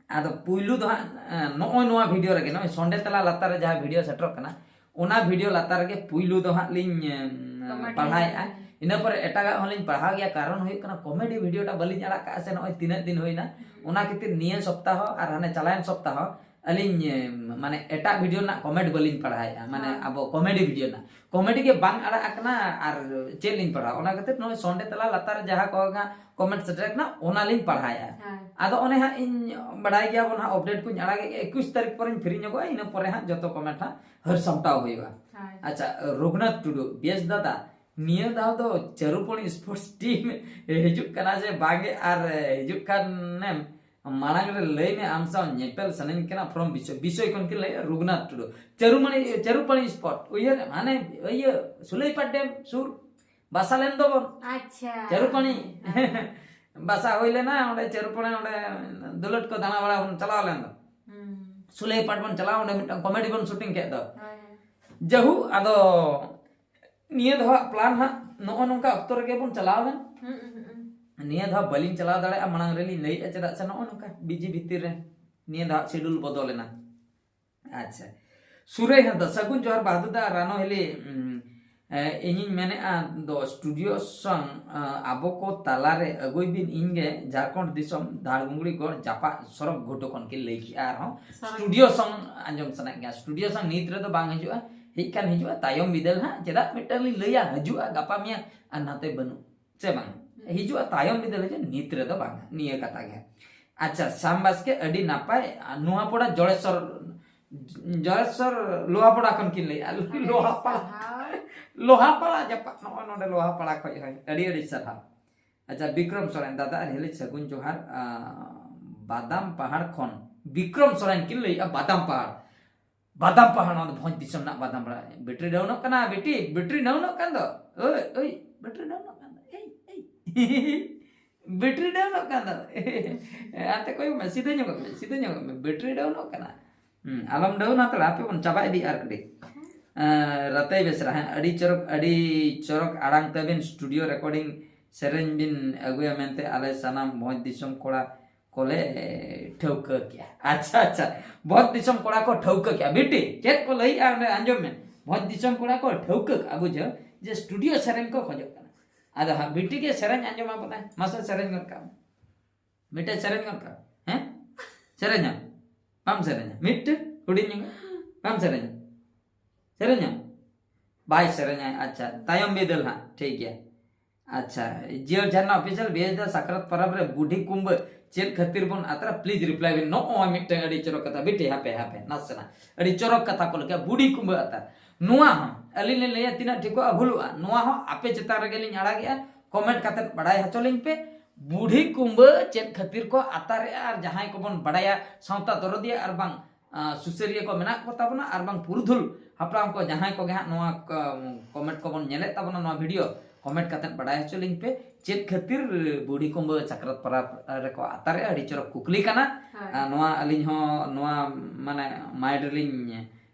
ᱟᱫᱚ ᱯᱩᱭᱞᱩ ᱫᱚ ᱦᱟᱸᱜ, ᱮ, ᱱᱚᱜᱼᱚᱭ ᱱᱚᱣᱟ ᱵᱷᱤᱰᱤᱭᱳ ᱨᱮᱜᱮ, ᱱᱚᱜᱼᱚᱭ ᱥᱚᱱᱰᱮ ᱛᱟᱞᱟ ᱞᱟᱛᱟᱨ ᱨᱮ ᱡᱟᱦᱟᱸ ᱵᱷᱤᱰᱤᱭᱳ ᱥᱮᱴᱮᱨᱚᱜ ᱠᱟᱱᱟ, ᱚᱱᱟ ᱵᱷᱤᱰᱤᱭᱳ ᱞᱟᱛᱟᱨ ᱨᱮᱜᱮ ᱯᱩᱭᱞᱩ ᱫᱚ ᱦᱟᱸᱜ ᱞᱤᱧ, ᱮᱢ, ᱠᱚᱢᱮᱱᱴ ᱯᱟᱲᱦᱟᱣᱮᱫᱼᱟ᱾ ᱞᱤᱧ᱾ ᱤᱱᱟᱹ ᱯᱚᱨᱮ ᱮᱴᱟᱜᱟᱜ ᱦᱚᱸᱞᱤᱧ ᱯᱟᱲᱦᱟᱣ ᱜᱮᱭᱟ, ᱠᱟᱨᱚᱱ ᱦᱩᱭᱩᱜ ᱠᱟᱱᱟ ᱠᱚᱢᱮᱰᱤ ᱵᱷᱤᱰᱤᱭᱳ ᱴᱟᱜ ᱵᱟᱹᱞᱤᱧ ᱟᱲᱟᱜ ᱠᱟᱜᱼᱟ ᱥᱮ, ᱱᱚᱜᱼᱚᱭ ᱛᱤᱱᱟᱹᱜ ᱫᱤᱱ ᱦᱩᱭᱱᱟ, ᱦᱩᱸ᱾ ᱚᱱᱟ ᱠᱷᱟᱹᱛᱤᱨ ᱱᱤᱭᱟᱹ ᱥᱚᱯᱛᱟᱦᱚ ᱟᱨ ᱦᱟᱱᱮ ᱪᱟᱞᱟᱣᱮᱱ ᱥᱚᱯᱛᱟᱦᱚ ᱟᱹᱞᱤᱧ, ᱮ, ᱢᱟᱱᱮ ᱮᱴᱟᱜ ᱵᱷᱤᱰᱤᱭᱳ ᱨᱮᱱᱟᱜ ᱠᱚᱢᱮᱱᱴ ᱵᱟᱹᱞᱤᱧ ᱯᱟᱲᱦᱟᱣᱮᱫᱼᱟ, ᱢᱟᱱᱮ ᱦᱳᱭ᱾ ᱟᱵᱚ ᱠᱚᱢᱮᱰᱤ ᱵᱷᱤᱰᱤᱭᱳ ᱨᱮᱱᱟᱜ ᱠᱚᱢᱮᱰᱤ ᱜᱮ ᱵᱟᱝ ᱟᱲᱟᱜ ᱟᱠᱟᱱᱟ, ᱟᱨ ᱪᱮᱫ ᱞᱤᱧ ᱯᱟᱲᱦᱟᱣᱟ? ᱚᱱᱟ ᱠᱷᱟᱹᱛᱤᱨ ᱱᱚᱜᱼᱚᱭ ᱥᱚᱱᱰᱮ ᱛᱟᱞᱟ ᱞᱟᱛᱟᱨ ᱨᱮ ᱡᱟᱦᱟᱸ ᱠᱚ ᱦᱟᱸᱜ ᱠᱚᱢᱮᱱᱴ ᱥᱮᱴᱮᱨ ᱟᱠᱟᱱᱟ, ᱚᱱᱟ ᱞᱤᱧ ᱯᱟᱲᱦᱟᱣᱮᱫᱼᱟ᱾ ᱦᱳᱭ᱾ ᱟᱫᱚ ᱚᱱᱮ ᱦᱟᱸᱜ ᱤᱧ ᱵᱟᱲᱟᱭ ᱜᱮᱭᱟ ᱵᱚᱱ ᱦᱟᱸᱜ, ᱟᱯᱰᱮᱴ ᱠᱚᱧ ᱟᱲᱟᱜᱮᱫ ᱜᱮᱭᱟ, ᱮᱠᱩᱥ ᱛᱟᱹᱨᱤᱠᱷ ᱯᱚᱨᱮᱧ ᱯᱷᱨᱤ ᱧᱚᱜᱚᱜᱼᱟ, ᱤᱱᱟᱹ ᱯᱚᱨᱮ ᱦᱟᱸᱜ ᱡᱚᱛᱚ ᱠᱚᱢᱮᱱᱴ ᱦᱟᱸᱜ ᱦᱟᱹᱨ ᱥᱟᱢᱴᱟᱣ ᱦᱩᱭᱩᱜᱼᱟ᱾ ᱦᱳᱭ᱾ ᱟᱪᱪᱷᱟ, ᱨᱚᱜᱷᱩᱱᱟᱛᱷ ᱴᱩᱰᱩ, ᱵᱮᱥ ᱫᱟᱫᱟ, ᱱᱤᱭᱟᱹ ᱫᱷᱟᱣ ᱫᱚ ᱪᱟᱹᱨᱩᱯᱟᱹᱲᱤ ᱥᱯᱳᱨᱴᱥ ᱴᱤᱢ ᱦᱤᱡᱩᱜ ᱠᱟᱱᱟ ᱥᱮ ᱵᱟᱝᱜᱮ? ᱟᱨ ᱦᱤᱡᱩᱜ ᱠᱷᱟᱱᱮᱢ ᱢᱟᱲᱟᱝ ᱨᱮ ᱞᱟᱹᱭ ᱢᱮ, ᱟᱢ ᱥᱟᱶ ᱧᱮᱯᱮᱞ ᱥᱟᱱᱟᱧ ᱠᱟᱱᱟ, from ᱵᱤᱥᱚᱭ, ᱵᱤᱥᱚᱭ ᱠᱷᱚᱱ ᱠᱤᱱ ᱞᱟᱹᱭᱟ ᱨᱚᱜᱷᱩᱱᱟᱛᱷ ᱴᱩᱰᱩ᱾ ᱪᱟᱹᱨᱩᱢᱟᱹᱲᱤ, ᱪᱟᱹᱨᱩᱯᱟᱹᱲᱤ ᱥᱯᱚᱴ, ᱩᱭᱦᱟᱹᱨ ᱢᱟᱱᱮ ᱤᱭᱟᱹ ᱥᱩᱞᱟᱹᱭᱯᱟᱲ ᱰᱮᱢ ᱥᱩᱨ ᱵᱟᱥᱟ ᱞᱮᱱ ᱫᱚᱵᱚᱱ᱾ ᱟᱪᱪᱷᱟ᱾ ᱪᱟᱹᱨᱩᱯᱟᱹᱲᱤ᱾ ᱦᱮᱸ᱾ ᱵᱟᱥᱟ ᱦᱩᱭ ᱞᱮᱱᱟ ᱚᱸᱰᱮ ᱪᱟᱹᱨᱩᱯᱟᱹᱲᱤ, ᱚᱸᱰᱮ ᱫᱩᱞᱟᱹᱴ ᱠᱚ ᱫᱟᱬᱟ ᱵᱟᱲᱟ ᱵᱚᱱ ᱪᱟᱞᱟᱣ ᱞᱮᱱ ᱫᱚ᱾ ᱦᱩᱸ᱾ ᱥᱩᱞᱟᱹᱭᱯᱟᱲ ᱵᱚᱱ ᱪᱟᱞᱟᱣ, ᱚᱸᱰᱮ ᱢᱤᱫᱴᱟᱝ ᱠᱚᱢᱮᱰᱤ ᱵᱚᱱ ᱥᱩᱴᱤᱝ ᱠᱮᱫ ᱫᱚ᱾ ᱦᱳᱭ, ᱦᱳᱭ᱾ ᱡᱟᱦᱩ, ᱟᱫᱚ ᱱᱤᱭᱟᱹ ᱫᱷᱟᱣᱟᱜ ᱯᱞᱟᱱ ᱦᱟᱸᱜ ᱱᱚᱜᱼᱚ ᱱᱚᱝᱠᱟ ᱚᱠᱛᱚ ᱨᱮᱜᱮ ᱵᱚᱱ ᱪᱟᱞᱟᱣ ᱞᱮᱱ᱾ ᱦᱩᱸ, ᱦᱩᱸ, ᱦᱩᱸ᱾ ᱱᱤᱭᱟᱹ ᱫᱷᱟᱣ ᱵᱟᱹᱞᱤᱧ ᱪᱟᱞᱟᱣ ᱫᱟᱲᱮᱭᱟᱜᱼᱟ, ᱢᱟᱲᱟᱝ ᱨᱮᱞᱤᱧ ᱞᱟᱹᱭᱮᱫᱼᱟ, ᱪᱮᱫᱟᱜ ᱥᱮ ᱱᱚᱜᱼᱚ ᱱᱚᱝᱠᱟ ᱵᱤᱡᱤ ᱵᱷᱤᱛᱤᱨ ᱨᱮ ᱱᱤᱭᱟᱹ ᱫᱷᱟᱣ ᱥᱤᱰᱩᱞ ᱵᱚᱫᱚᱞ ᱮᱱᱟ᱾ ᱟᱪᱪᱷᱟ, ᱥᱩᱨᱟᱹᱭ ᱦᱟᱸᱥᱫᱟ, ᱥᱟᱹᱜᱩᱱ ᱡᱚᱦᱟᱨ ᱵᱟᱦᱫᱩᱫᱟ ᱨᱟᱱᱚ ᱦᱤᱞᱤ᱾ ᱩᱢ, ᱮ, ᱤᱧᱤᱧ ᱢᱮᱱᱮᱫᱼᱟ ᱫᱚ ᱥᱴᱩᱰᱤᱭᱳ ᱥᱚᱝ, ᱟ, ᱟᱵᱚ ᱠᱚ ᱛᱟᱞᱟᱨᱮ ᱟᱹᱜᱩᱭ ᱵᱤᱱ, ᱤᱧᱜᱮ ᱡᱷᱟᱲᱠᱷᱚᱸᱰ ᱫᱤᱥᱚᱢ ᱫᱷᱟᱲᱜᱩᱝᱜᱲᱤ ᱜᱚᱲ ᱡᱟᱯᱟᱜ ᱥᱚᱨᱚᱜ ᱜᱷᱩᱴᱩ ᱠᱷᱚᱱ ᱠᱤᱱ ᱞᱟᱹᱭ ᱠᱮᱜᱼᱟ᱾ ᱟᱨᱦᱚᱸ ᱥᱴᱩᱰᱤᱭᱳ ᱥᱚᱝ ᱟᱸᱡᱚᱢ ᱥᱟᱱᱟᱭᱮᱫ ᱜᱮᱭᱟ᱾ ᱥᱴᱩᱰᱤᱭᱳ ᱥᱚᱝ ᱱᱤᱛ ᱨᱮᱫᱚ ᱵᱟᱝ ᱦᱤᱡᱩᱜᱼᱟ, ᱦᱮᱡ ᱠᱷᱟᱱ ᱦᱤᱡᱩᱜᱼᱟ ᱛᱟᱭᱚᱢ ᱵᱤᱫᱟᱹᱞ ᱦᱟᱸᱜ᱾ ᱪᱮᱫᱟᱜ ᱢᱤᱫᱴᱟᱝ ᱞᱤᱧ ᱞᱟᱹᱭᱟ, ᱦᱤᱡᱩᱜᱼᱟ ᱜᱟᱯᱟ ᱢᱮᱭᱟᱝ ᱟᱨ ᱱᱟᱛᱮ ᱵᱟᱹᱱᱩᱜ, ᱥᱮ ᱵᱟᱝ? ᱦᱤᱡᱩᱜᱼᱟ ᱛᱟᱭᱚᱢ ᱵᱤᱫᱟᱹᱞ ᱦᱤᱡᱩᱜᱼᱟ, ᱱᱤᱛ ᱨᱮᱫᱚ ᱵᱟᱝ, ᱱᱤᱭᱟᱹ ᱠᱟᱛᱷᱟ ᱜᱮ᱾ ᱟᱪᱪᱷᱟ, ᱥᱟᱢ ᱵᱟᱥᱠᱮ, ᱟᱹᱰᱤ ᱱᱟᱯᱟᱭ᱾ ᱟᱨ ᱱᱚᱣᱟ ᱯᱚᱲᱟ ᱡᱚᱲᱮᱥᱚᱨ, ᱡᱚᱲᱮᱥᱚᱨ ᱞᱳᱦᱟᱯᱟᱲᱟ ᱠᱷᱚᱱ ᱠᱤᱱ ᱞᱟᱹᱭᱮᱫᱼᱟ᱾ ᱟᱹᱰᱤ ᱞᱳᱦᱟᱯᱟᱲᱟ, ᱥᱟᱨᱦᱟᱣ᱾ ᱞᱳᱦᱟᱯᱟᱲᱟ ᱡᱟᱯᱟᱜ, ᱱᱚᱜᱼᱚᱭ ᱱᱚᱰᱮ ᱞᱳᱦᱟᱯᱟᱲᱟ ᱠᱷᱚᱱ᱾ ᱦᱳᱭ, ᱟᱹᱰᱤ ᱟᱹᱰᱤ ᱥᱟᱨᱦᱟᱣ᱾ ᱟᱪᱪᱷᱟ, ᱵᱤᱠᱨᱚᱢ ᱥᱚᱨᱮᱱ ᱫᱟᱫᱟ ᱟᱨ ᱦᱤᱞᱤ ᱥᱟᱹᱜᱩᱱ ᱡᱚᱦᱟᱨ᱾ ᱟ, ᱵᱟᱫᱟᱢ ᱯᱟᱦᱟᱲ ᱠᱷᱚᱱ ᱵᱤᱠᱨᱚᱢ ᱥᱚᱨᱮᱱ ᱠᱤᱱ ᱞᱟᱹᱭᱮᱫᱼᱟ, ᱵᱟᱫᱟᱢ ᱯᱟᱦᱟᱲ᱾ ᱵᱟᱫᱟᱢ ᱯᱟᱦᱟᱲ, ᱱᱚᱣᱟ ᱫᱚ ᱵᱷᱚᱸᱡᱽ ᱫᱤᱥᱚᱢ ᱨᱮᱱᱟᱜ ᱵᱟᱫᱟᱢ ᱯᱟᱦᱟᱲ᱾ ᱵᱮᱴᱨᱤ ᱰᱟᱣᱩᱱᱚᱜ ᱠᱟᱱᱟ ᱵᱤᱴᱤ, ᱵᱮᱴᱨᱤ ᱰᱟᱣᱩᱱᱚᱜ ᱠᱟᱱ ᱫᱚ᱾ ᱳᱭ, ᱳᱭ, ᱵᱮᱴᱨᱤ ᱰᱟᱣᱩᱱᱚᱜ ᱠᱟᱱ ᱫᱚ᱾ ᱮᱭ, ᱮᱭ᱾ ᱵᱮᱴᱨᱤ ᱰᱟᱣᱩᱱᱚᱜ ᱠᱟᱱ ᱫᱚ᱾ ᱦᱟᱱᱛᱮ ᱠᱚᱭᱚᱜ ᱢᱮ, ᱥᱤᱫᱷᱟᱹ ᱧᱚᱜᱚᱜ ᱢᱮ, ᱥᱤᱫᱷᱟᱹ ᱧᱚᱜᱚᱜ ᱢᱮ᱾ ᱵᱮᱴᱨᱤ ᱰᱟᱣᱩᱱᱚᱜ ᱠᱟᱱᱟ᱾ ᱦᱩᱸ, ᱟᱞᱚᱢ ᱰᱟᱣᱩᱱ ᱦᱟᱛᱟᱲᱟ, ᱦᱟᱯᱮ ᱵᱚᱱ ᱪᱟᱵᱟ ᱤᱫᱤᱜᱼᱟ ᱟᱨ ᱠᱟᱹᱴᱤᱡ᱾ ᱮᱸ, ᱨᱟᱛᱮᱭ ᱵᱮᱥᱨᱟ, ᱦᱮᱸ, ᱟᱹᱰᱤ ᱪᱚᱨᱚᱠ, ᱟᱹᱰᱤ ᱪᱚᱨᱚᱠ ᱟᱲᱟᱝ ᱛᱟᱹᱵᱤᱱ, ᱥᱴᱩᱰᱤᱭᱳ ᱨᱮᱠᱚᱨᱰᱤᱝ ᱥᱮᱨᱮᱧ ᱵᱤᱱ ᱟᱹᱜᱩᱭᱟ ᱢᱮᱱᱛᱮ ᱟᱞᱮ ᱥᱟᱱᱟᱢ ᱵᱷᱚᱸᱡᱽ ᱫᱤᱥᱚᱢ ᱠᱚᱲᱟ ᱠᱚᱞᱮ ᱴᱷᱟᱹᱣᱠᱟᱹ ᱠᱮᱜᱼᱟ᱾ ᱟᱪᱪᱷᱟ, ᱟᱪᱪᱷᱟ, ᱵᱷᱚᱸᱡᱽ ᱫᱤᱥᱚᱢ ᱠᱚᱲᱟ ᱠᱚ ᱴᱷᱟᱹᱣᱠᱟᱹ ᱠᱮᱜᱼᱟ᱾ ᱵᱤᱴᱤ, ᱪᱮᱫ ᱠᱚ ᱞᱟᱹᱭᱮᱜᱼᱟ ᱚᱸᱰᱮ ᱟᱸᱡᱚᱢ ᱢᱮ᱾ ᱵᱷᱚᱸᱡᱽ ᱫᱤᱥᱚᱢ ᱠᱚᱲᱟ ᱠᱚ ᱴᱷᱟᱹᱣᱠᱟᱹ ᱠᱮᱜᱼᱟ, ᱵᱩᱡᱷᱟᱹᱣ, ᱡᱮ ᱥᱴᱩᱰᱤᱭᱳ ᱥᱮᱨᱮᱧ ᱠᱚ ᱠᱷᱚᱡᱚᱜ ᱠᱟᱱᱟ᱾ ᱟᱫᱚ ᱦᱟᱸᱜ ᱵᱤᱴᱤ ᱜᱮ ᱥᱮᱨᱮᱧ ᱟᱸᱡᱚᱢ ᱟᱵᱚᱱᱟᱭ᱾ ᱢᱟᱥᱮ ᱥᱮᱨᱮᱧ ᱜᱚᱫ ᱠᱟᱜ ᱢᱮ᱾ ᱢᱤᱫᱴᱮᱡ ᱥᱮᱨᱮᱧ ᱜᱚᱫ ᱠᱟᱜ ᱢᱮ᱾ ᱦᱮᱸ? ᱥᱮᱨᱮᱧᱟ? ᱵᱟᱢ ᱥᱮᱨᱮᱧᱟ? ᱢᱤᱫᱴᱮᱡ ᱦᱩᱰᱤᱧ ᱧᱚᱜ ᱵᱟᱢ ᱥᱮᱨᱮᱧᱟ? ᱥᱮᱨᱮᱧᱟ? ᱵᱟᱭ ᱥᱮᱨᱮᱧᱟᱭ᱾ ᱟᱪᱪᱷᱟ, ᱛᱟᱭᱚᱢ ᱵᱤᱫᱟᱹᱞ ᱦᱟᱸᱜ᱾ ᱴᱷᱤᱠ ᱜᱮᱭᱟ᱾ ᱟᱪᱪᱷᱟ, ᱡᱤᱭᱟᱹᱲ ᱡᱷᱟᱨᱱᱟ ᱚᱯᱷᱤᱥᱤᱭᱟᱞ, ᱵᱤᱭᱮᱥ ᱫᱟ ᱥᱟᱠᱨᱟᱛ ᱯᱚᱨᱚᱵᱽ ᱨᱮ ᱵᱩᱰᱷᱤ ᱠᱩᱢᱵᱟᱹ ᱪᱮᱫ ᱠᱷᱟᱹᱛᱤᱨ ᱵᱚᱱ ᱟᱛᱨᱟ? ᱯᱞᱤᱡᱽ ᱨᱤᱯᱞᱟᱭ ᱵᱤᱱ᱾ ᱱᱚᱜᱼᱚᱭ ᱢᱤᱫᱴᱮᱱ ᱟᱹᱰᱤ ᱪᱚᱨᱚᱠ ᱠᱟᱛᱷᱟ᱾ ᱵᱤᱴᱤ, ᱦᱟᱯᱮ, ᱦᱟᱯᱮ, ᱱᱟᱥᱮᱱᱟᱜ᱾ ᱟᱹᱰᱤ ᱪᱚᱨᱚᱠ ᱠᱟᱛᱷᱟ ᱠᱚ ᱞᱟᱹᱭ ᱠᱮᱜᱼᱟ, ᱵᱩᱰᱷᱤ ᱠᱩᱢᱵᱟᱹ ᱟᱛᱟᱨ᱾ ᱱᱚᱣᱟ ᱦᱚᱸ ᱟᱹᱞᱤᱧ ᱞᱤᱧ ᱞᱟᱹᱭᱟ, ᱛᱤᱱᱟᱹᱜ ᱴᱷᱤᱠᱚᱜᱼᱟ, ᱵᱷᱩᱞᱩᱜᱼᱟ, ᱱᱚᱣᱟ ᱦᱚᱸ ᱟᱯᱮ ᱪᱮᱛᱟᱱ ᱨᱮᱜᱮ ᱞᱤᱧ ᱟᱲᱟᱜᱮᱜᱼᱟ᱾ ᱠᱚᱢᱮᱱᱴ ᱠᱟᱛᱮᱫ ᱵᱟᱲᱟᱭ ᱦᱚᱪᱚ ᱞᱤᱧ ᱯᱮ, ᱵᱩᱰᱷᱤ ᱠᱩᱢᱵᱟᱹ ᱪᱮᱫ ᱠᱷᱟᱹᱛᱤᱨ ᱠᱚ ᱟᱛᱟᱨᱮᱜᱼᱟ? ᱟᱨ ᱡᱟᱦᱟᱸᱭ ᱠᱚᱵᱚᱱ ᱵᱟᱲᱟᱭᱟ, ᱥᱟᱶᱛᱟ ᱫᱚᱨᱚᱫᱤᱭᱟᱹ ᱟᱨ ᱵᱟᱝ, ᱟᱸ, ᱥᱩᱥᱟᱹᱨᱤᱭᱟᱹ ᱠᱚ ᱢᱮᱱᱟᱜ ᱠᱚ ᱛᱟᱵᱚᱱᱟ ᱟᱨ ᱵᱟᱝ ᱯᱩᱨᱩᱫᱷᱩᱞ ᱦᱟᱯᱲᱟᱢ ᱠᱚ, ᱡᱟᱦᱟᱸᱭ ᱠᱚᱜᱮ ᱦᱟᱸᱜ ᱱᱚᱣᱟ ᱠᱚ-, ᱠᱚᱢᱮᱱᱴ ᱠᱚᱵᱚᱱ ᱧᱮᱞᱮᱫ ᱛᱟᱵᱚᱱᱟ, ᱱᱚᱣᱟ ᱵᱷᱤᱰᱤᱭᱳ, ᱠᱚᱢᱮᱱᱴ ᱠᱟᱛᱮᱫ ᱵᱟᱲᱟᱭ ᱦᱚᱪᱚ ᱞᱤᱧ ᱯᱮ, ᱪᱮᱫ ᱠᱷᱟᱹᱛᱤᱨ ᱵᱩᱰᱷᱤ ᱠᱩᱢᱵᱟᱹ ᱥᱟᱠᱨᱟᱛ ᱯᱚᱨᱚᱵᱽ ᱨᱮᱠᱚ ᱟᱛᱟᱨᱮᱜᱼᱟ? ᱟᱹᱰᱤ ᱪᱚᱨᱚᱠ ᱠᱩᱠᱞᱤ ᱠᱟᱱᱟ᱾ ᱦᱳᱭ᱾ ᱟᱨ ᱱᱚᱣᱟ ᱟᱹᱞᱤᱧ ᱦᱚᱸ ᱱᱚᱣᱟ, ᱢᱟᱱᱮ, ᱢᱟᱭᱤᱱᱰ ᱨᱮᱞᱤᱧ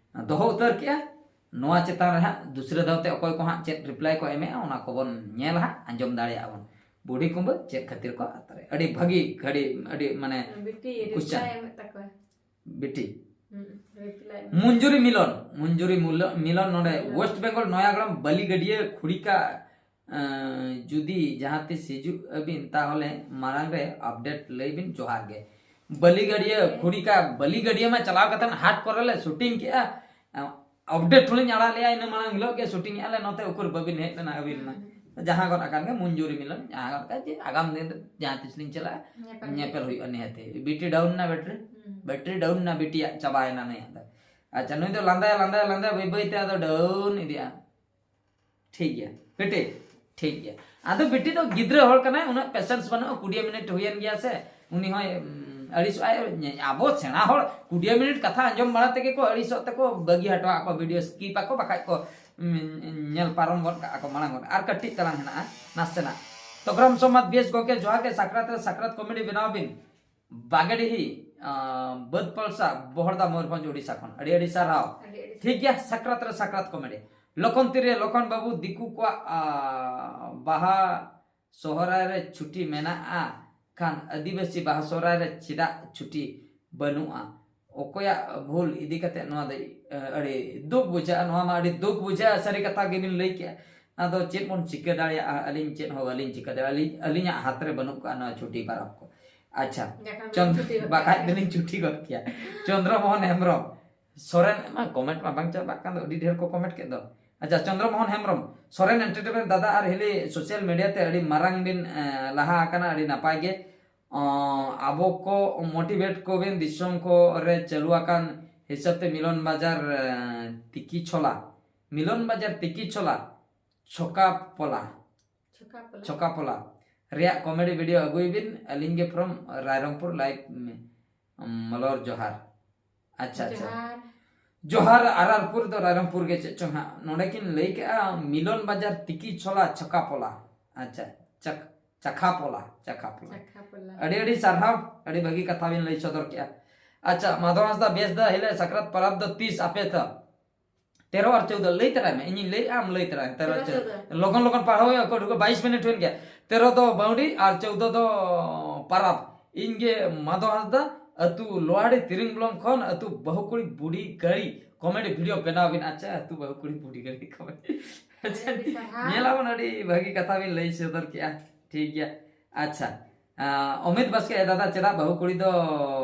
ᱫᱚᱦᱚ ᱩᱛᱟᱹᱨ ᱠᱮᱜᱼᱟ᱾ ᱱᱚᱣᱟ ᱪᱮᱛᱟᱱ ᱨᱮ ᱦᱟᱸᱜ ᱫᱩᱥᱨᱟᱹ ᱫᱷᱟᱣ ᱛᱮ ᱚᱠᱚᱭ ᱠᱚ ᱦᱟᱸᱜ ᱪᱮᱫ ᱨᱤᱯᱞᱟᱭ ᱠᱚ ᱮᱢᱮᱜᱼᱟ, ᱚᱱᱟ ᱠᱚᱵᱚᱱ ᱧᱮᱞᱟ ᱦᱟᱸᱜ, ᱟᱸᱡᱚᱢ ᱫᱟᱲᱮᱭᱟᱜᱼᱟ ᱵᱚᱱ᱾ ᱵᱩᱰᱷᱤ ᱠᱩᱢᱵᱟᱹ ᱪᱮᱫ ᱠᱷᱟᱹᱛᱤᱨ ᱠᱚ ᱟᱛᱟᱨᱮ? ᱟᱹᱰᱤ ᱵᱷᱟᱹᱜᱤ, ᱟᱹᱰᱤ, ᱟᱹᱰᱤ, ᱢᱟᱱᱮ, ᱵᱤᱴᱤ question᱾ ᱨᱤᱯᱞᱟᱭ ᱮᱢᱮᱫ ᱛᱟᱠᱚᱣᱟ᱾ ᱵᱤᱴᱤ, ᱢᱚᱧᱡᱩᱨᱤ ᱢᱤᱞᱚᱱ, ᱢᱚᱧᱡᱩᱨᱤ ᱢᱩᱞᱚ- ᱢᱤᱞᱚᱱ ᱱᱚᱰᱮ ᱢᱤᱞᱚᱱ᱾ ᱳᱭᱮᱥᱴ ᱵᱮᱝᱜᱚᱞ ᱱᱚᱭᱟᱜᱨᱟᱢ ᱵᱟᱹᱞᱤᱜᱟᱹᱰᱤᱭᱟᱹ ᱠᱷᱩᱲᱤᱠᱟ, ᱮᱸ, ᱡᱩᱫᱤ ᱡᱟᱦᱟᱸ ᱛᱤᱥ ᱦᱤᱡᱩᱜ ᱟᱹᱵᱤᱱ, ᱛᱟᱦᱚᱞᱮ ᱢᱟᱲᱟᱝ ᱨᱮ ᱟᱯᱰᱮᱴ ᱞᱟᱹᱭ ᱵᱤᱱ᱾ ᱡᱚᱦᱟᱨ ᱜᱮ᱾ ᱵᱟᱹᱞᱤᱜᱟᱹᱰᱤᱭᱟᱹ ᱠᱷᱩᱲᱤᱠᱟ, ᱵᱟᱹᱞᱤᱜᱟᱹᱰᱤᱭᱟᱹ ᱢᱟ ᱪᱟᱞᱟᱣ ᱠᱟᱛᱮ ᱦᱟᱴ ᱠᱚᱨᱮ ᱞᱮ ᱥᱩᱴᱤᱝ ᱠᱮᱜᱼᱟ᱾ ᱟᱯᱰᱮᱴ ᱦᱚᱸᱞᱤᱧ ᱟᱲᱟᱜ ᱞᱮᱜᱼᱟ, ᱤᱱᱟᱹ ᱢᱟᱲᱟᱝ ᱦᱤᱞᱳᱜ ᱜᱮ ᱥᱩᱴᱤᱝ ᱮᱜᱼᱟ ᱞᱮ, ᱱᱚᱛᱮ ᱩᱠᱩᱨ ᱵᱟᱹᱵᱤᱱ ᱦᱮᱡ ᱞᱮᱱᱟ ᱟᱹᱵᱤᱱ ᱢᱟ᱾ ᱡᱟᱦᱟᱸ ᱜᱚᱫ ᱟᱠᱟᱱ ᱜᱮ ᱢᱚᱧᱡᱩᱨᱤ ᱢᱤᱞᱚᱱ, ᱡᱟᱦᱟᱸ ᱜᱚᱫ ᱟᱠᱟᱱ ᱡᱮ ᱟᱜᱟᱢ ᱫᱤᱱ ᱨᱮ ᱡᱟᱦᱟᱸ ᱛᱤᱥ ᱞᱤᱧ ᱪᱟᱞᱟᱜᱼᱟ, ᱧᱮᱯᱮᱞ ᱧᱮᱯᱮᱞ ᱦᱩᱭᱩᱜᱼᱟ ᱱᱤᱦᱟᱹᱛᱤ᱾ ᱵᱤᱴᱤ ᱰᱟᱣᱩᱱ ᱱᱟ ᱵᱮᱴᱨᱤ, ᱦᱩᱸ᱾ ᱵᱮᱴᱨᱤ ᱰᱟᱣᱩᱱ ᱱᱟ ᱵᱤᱴᱤᱭᱟᱜ ᱪᱟᱵᱟᱭᱮᱱᱟ ᱱᱩᱭᱟᱜ ᱫᱚ᱾ ᱟᱪᱪᱷᱟ, ᱱᱩᱭ ᱫᱚ ᱞᱟᱸᱫᱟᱭᱟ, ᱞᱟᱸᱫᱟᱭᱟ, ᱞᱟᱸᱫᱟᱭᱟ, ᱵᱟᱹᱭ ᱵᱟᱹᱭ ᱛᱮ ᱟᱫᱚ ᱰᱟᱣᱩᱱ ᱤᱫᱤᱜᱼᱟ᱾ ᱴᱷᱤᱠ ᱜᱮᱭᱟ, ᱵᱤᱴᱤ, ᱴᱷᱤᱠ ᱜᱮᱭᱟ᱾ ᱟᱫᱚ ᱵᱤᱴᱤ ᱫᱚ ᱜᱤᱫᱽᱨᱟᱹ ᱦᱚᱲ ᱠᱟᱱᱟᱭ, ᱩᱱᱟᱹᱜ ᱯᱮᱥᱮᱱᱥ ᱵᱟᱹᱱᱩᱜᱼᱟ᱾ ᱠᱩᱲᱤ ᱢᱤᱱᱤᱴ ᱦᱩᱭᱮᱱ ᱜᱮᱭᱟ ᱥᱮ, ᱩᱱᱤ ᱦᱚᱸᱭ, ᱩᱢ, ᱟᱹᱲᱤᱥᱚᱜᱼᱟᱭ᱾ ᱟᱵᱚ ᱥᱮᱬᱟ ᱦᱚᱲ ᱠᱩᱲᱤ ᱢᱤᱱᱤᱴ ᱠᱟᱛᱷᱟ ᱟᱸᱡᱚᱢ ᱵᱟᱲᱟ ᱛᱮᱜᱮ ᱠᱚ ᱟᱹᱲᱤᱥᱚᱜ ᱛᱮᱠᱚ ᱵᱟᱹᱜᱤ ᱦᱚᱴᱚᱣᱟᱜ ᱠᱚ, ᱵᱷᱤᱰᱤᱭᱳ ᱥᱠᱤᱯ ᱟᱠᱚ, ᱵᱟᱠᱷᱟᱡ ᱠᱚ, ᱩᱢ, ᱧᱮᱞ ᱯᱟᱨᱚᱢ ᱜᱚᱫ ᱠᱟᱜᱼᱟ ᱠᱚ ᱢᱟᱲᱟᱝ ᱜᱚᱫ᱾ ᱟᱨ ᱠᱟᱹᱴᱤᱡ ᱛᱟᱞᱟᱝ ᱦᱮᱱᱟᱜᱼᱟ ᱱᱟᱥᱮᱱᱟᱜ᱾ ᱛᱚᱜᱽᱨᱟᱢ ᱥᱚᱢᱟᱡᱽ ᱵᱮᱥ ᱜᱚᱢᱠᱮ ᱡᱚᱦᱟᱨ ᱜᱮ, ᱥᱟᱠᱨᱟᱛ ᱨᱮ ᱥᱟᱠᱨᱟᱛ ᱠᱚᱢᱮᱰᱤ ᱵᱮᱱᱟᱣ ᱵᱤᱱ᱾ ᱵᱟᱜᱮᱰᱤᱦᱤ, ᱟᱸ, ᱵᱟᱹᱫᱽᱯᱟᱞᱥᱟ, ᱵᱚᱦᱚᱲᱫᱟ, ᱢᱚᱭᱩᱨᱵᱷᱚᱸᱡᱽ, ᱳᱰᱤᱥᱟ ᱠᱷᱚᱱ᱾ ᱟᱹᱰᱤ ᱟᱹᱰᱤ ᱥᱟᱨᱦᱟᱣ᱾ ᱟᱹᱰᱤ ᱟᱹᱰᱤ ᱴᱷᱤᱠ ᱜᱮᱭᱟ, ᱥᱟᱠᱨᱟᱛ ᱨᱮ ᱥᱟᱠᱨᱟᱛ ᱠᱚᱢᱮᱰᱤ᱾ ᱞᱚᱠᱷᱚᱱ ᱛᱤᱨᱮ, ᱞᱚᱠᱷᱚᱱ ᱵᱟᱹᱵᱩ, ᱫᱤᱠᱩ ᱠᱚᱣᱟᱜ, ᱟᱸ, ᱵᱟᱦᱟ ᱥᱚᱦᱨᱟᱭ ᱨᱮ ᱪᱷᱩᱴᱤ ᱢᱮᱱᱟᱜᱼᱟ, ᱠᱷᱟᱱ ᱟᱹᱫᱤᱵᱟᱹᱥᱤ ᱵᱟᱦᱟ ᱥᱚᱦᱨᱟᱭ ᱨᱮ ᱪᱮᱫᱟᱜ ᱪᱷᱩᱴᱤ ᱵᱟᱹᱱᱩᱜᱼᱟ? ᱚᱠᱚᱭᱟᱜ ᱵᱷᱩᱞ ᱤᱫᱤ ᱠᱟᱛᱮ ᱱᱚᱣᱟ ᱫᱚ, ᱟᱹᱰᱤ ᱫᱩᱠ ᱵᱩᱡᱷᱟᱹᱜᱼᱟ᱾ ᱱᱚᱣᱟ ᱢᱟ ᱟᱹᱰᱤ ᱫᱩᱠ ᱵᱩᱡᱷᱟᱹᱜᱼᱟ, ᱥᱟᱹᱨᱤ ᱠᱟᱛᱷᱟ ᱜᱮᱵᱤᱱ ᱞᱟᱹᱭ ᱠᱮᱜᱼᱟ᱾ ᱟᱫᱚ ᱪᱮᱫ ᱵᱚᱱ ᱪᱤᱠᱟᱹ ᱫᱟᱲᱮᱭᱟᱜᱼᱟ? ᱟᱹᱞᱤᱧ ᱪᱮᱫ ᱦᱚᱸ ᱵᱟᱹᱞᱤᱧ ᱪᱤᱠᱟᱹ ᱫᱟᱲᱮᱭᱟᱜᱼᱟ᱾ ᱟᱹᱞᱤᱧ, ᱟᱹᱞᱤᱧᱟᱜ ᱦᱟᱛ ᱨᱮ ᱵᱟᱹᱱᱩᱜ ᱠᱟᱜᱼᱟ ᱱᱚᱣᱟ ᱪᱷᱩᱴᱤ ᱯᱟᱨᱟᱵᱽ ᱠᱚ᱾ ᱟᱪᱪᱷᱟ, ᱵᱟᱠᱷᱟᱱ ᱪᱚᱱᱫ-, ᱵᱤᱱ ᱪᱷᱩᱴᱤ ᱜᱚᱫ ᱵᱟᱠᱷᱟᱡ ᱠᱮᱭᱟ᱾ ᱫᱚᱞᱤᱧ ᱪᱷᱩᱴᱤ ᱜᱚᱫ ᱠᱮᱭᱟ᱾ ᱪᱚᱱᱫᱨᱚ ᱢᱳᱦᱚᱱ ᱦᱮᱢᱵᱨᱚᱢ, ᱥᱚᱨᱮᱱ ᱢᱟ ᱠᱚᱢᱮᱱᱴ ᱢᱟ ᱵᱟᱝ ᱪᱟᱵᱟᱜ ᱠᱟᱱ ᱫᱚ, ᱟᱹᱰᱤ ᱰᱷᱮᱨ ᱠᱚ ᱠᱚᱢᱮᱱᱴ ᱠᱮᱫ ᱫᱚ᱾ ᱟᱪᱪᱷᱟ, ᱪᱚᱱᱫᱨᱚ ᱢᱳᱦᱚᱱ ᱦᱮᱢᱵᱨᱚᱢ, ᱥᱚᱨᱮᱱ ᱮᱱᱴᱟᱨᱴᱮᱱᱢᱮᱱᱴ ᱫᱟᱫᱟ ᱟᱨ ᱦᱤᱞᱤ, ᱥᱳᱥᱟᱞ ᱢᱤᱰᱤᱭᱟ ᱛᱮ ᱟᱹᱰᱤ ᱢᱟᱨᱟᱝ ᱵᱤᱱ, ᱮ, ᱞᱟᱦᱟ ᱟᱠᱟᱱᱟ, ᱟᱹᱰᱤ ᱱᱟᱯᱟᱭ ᱜᱮ᱾ ᱚ, ᱟᱵᱚ ᱠᱚ ᱢᱳᱴᱤᱵᱷᱮᱴ ᱠᱚᱵᱤᱱ ᱫᱤᱥᱚᱢ ᱠᱚ ᱨᱮ ᱪᱟᱹᱞᱩ ᱟᱠᱟᱱ ᱦᱤᱥᱟᱹᱵ ᱛᱮ ᱢᱤᱞᱚᱱ ᱵᱟᱡᱟᱨ, ᱮ, ᱛᱤᱠᱤ ᱪᱷᱚᱞᱟ, ᱢᱤᱞᱚᱱ ᱵᱟᱡᱟᱨ ᱛᱤᱠᱤ ᱪᱷᱚᱞᱟ, ᱪᱷᱚᱠᱟ ᱯᱚᱞᱟ, ᱪᱷᱚᱠᱟ ᱯᱚᱞᱟ᱾ ᱪᱷᱚᱠᱟ ᱯᱚᱞᱟ ᱨᱮᱭᱟᱜ ᱠᱚᱢᱮᱰᱤ ᱵᱷᱤᱰᱤᱭᱳ ᱟᱹᱜᱩᱭ ᱵᱤᱱ᱾ ᱟᱹᱞᱤᱧ ᱜᱮ ᱯᱷᱨᱚᱢ ᱨᱟᱭᱨᱚᱝᱯᱩᱨ ᱞᱟᱭᱤᱵᱷ, ᱢ-, ᱢᱟᱞᱚᱨ ᱡᱚᱦᱟᱨ᱾ ᱟᱪᱪᱷᱟ, ᱟᱪᱪᱷᱟ᱾ ᱡᱚᱦᱟᱨ᱾ ᱡᱚᱦᱟᱨ, ᱟᱨᱟᱨᱯᱩᱨ ᱫᱚ ᱨᱟᱭᱨᱚᱝᱯᱩᱨ ᱜᱮ ᱪᱮᱫ ᱪᱚᱝ ᱦᱟᱸᱜ᱾ ᱱᱚᱰᱮ ᱠᱤᱱ ᱞᱟᱹᱭ ᱠᱮᱜᱼᱟ, ᱢᱤᱞᱚᱱ ᱵᱟᱡᱟᱨ ᱛᱤᱠᱤ ᱪᱷᱚᱞᱟ ᱪᱷᱟᱠᱟ ᱯᱚᱞᱟ᱾ ᱟᱪᱪᱷᱟ, ᱪᱟᱠ-, ᱪᱟᱠᱷᱟ ᱯᱚᱞᱟ, ᱪᱟᱠᱷᱟ ᱯᱚᱞᱟ᱾ ᱪᱟᱠᱷᱟ ᱯᱚᱞᱟ᱾ ᱟᱹᱰᱤ ᱟᱹᱰᱤ ᱥᱟᱨᱦᱟᱣ, ᱟᱹᱰᱤ ᱵᱷᱟᱹᱜᱤ ᱠᱟᱛᱷᱟ ᱵᱤᱱ ᱞᱟᱹᱭ ᱥᱚᱫᱚᱨ ᱠᱮᱜᱼᱟ᱾ ᱟᱪᱪᱷᱟ, ᱢᱟᱫᱷᱚ ᱦᱟᱸᱥᱫᱟ, ᱵᱮᱥ ᱫᱟ ᱦᱤᱞᱮ ᱥᱟᱠᱨᱟᱛ ᱯᱟᱨᱟᱵᱽ ᱫᱚ ᱛᱤᱥ ᱟᱯᱮ ᱛᱚ? ᱛᱮᱨᱚ ᱟᱨ ᱪᱳᱣᱫᱚ ᱞᱟᱹᱭ ᱛᱟᱨᱟᱭ ᱢᱮ, ᱤᱧᱤᱧ ᱞᱟᱹᱭᱮᱜᱼᱟ, ᱟᱢ ᱞᱟᱹᱭ ᱛᱟᱨᱟᱭ ᱢᱮ᱾ ᱛᱮᱨᱚ ᱟᱨ ᱪᱳᱣᱫᱚ᱾ ᱞᱚᱜᱚᱱ ᱞᱚᱜᱚᱱ ᱯᱟᱲᱦᱟᱣ ᱦᱩᱭᱩᱜᱼᱟ, ᱠᱚ ᱵᱟᱭᱤᱥ ᱢᱤᱱᱤᱴ ᱦᱩᱭᱮᱱ ᱜᱮᱭᱟ᱾ ᱛᱮᱨᱚ ᱫᱚ ᱵᱟᱹᱣᱰᱤ ᱟᱨ ᱪᱳᱣᱫᱚ ᱫᱚ ᱯᱟᱨᱟᱵᱽ᱾ ᱤᱧ ᱜᱮ ᱢᱟᱫᱷᱚ ᱦᱟᱸᱥᱫᱟ, ᱟᱹᱛᱩ ᱞᱳᱣᱟᱲᱤ ᱛᱤᱨᱤᱝ ᱵᱞᱚᱝ ᱠᱷᱚᱱ ᱟᱹᱛᱩ ᱵᱟᱹᱦᱩ ᱠᱩᱲᱤ ᱵᱩᱰᱷᱤ ᱜᱟᱹᱲᱤ comedy video ᱵᱮᱱᱟᱣ ᱵᱤᱱ᱾ ᱟᱪᱪᱷᱟ, ᱟᱹᱛᱩ ᱵᱟᱹᱦᱩ ᱠᱩᱲᱤ ᱵᱩᱰᱷᱤ ᱜᱟᱹᱲᱤ comedy᱾ ᱟᱪᱪᱷᱟ, ᱟᱹᱰᱤ ᱥᱟᱨᱦᱟᱣ᱾ ᱧᱮᱞᱟᱵᱚᱱ, ᱟᱹᱰᱤ ᱵᱷᱟᱹᱜᱤ ᱠᱟᱛᱷᱟ ᱵᱤᱱ ᱞᱟᱹᱭ ᱥᱚᱫᱚᱨ ᱠᱮᱜᱼᱟ᱾ ᱴᱷᱤᱠ ᱜᱮᱭᱟ᱾ ᱟᱪᱪᱷᱟ, ᱟᱸ, ᱚᱢᱤᱛ ᱵᱟᱥᱠᱮ, ᱮ ᱫᱟᱫᱟ, ᱪᱮᱫᱟᱜ ᱵᱟᱹᱦᱩ ᱠᱩᱲᱤ ᱫᱚ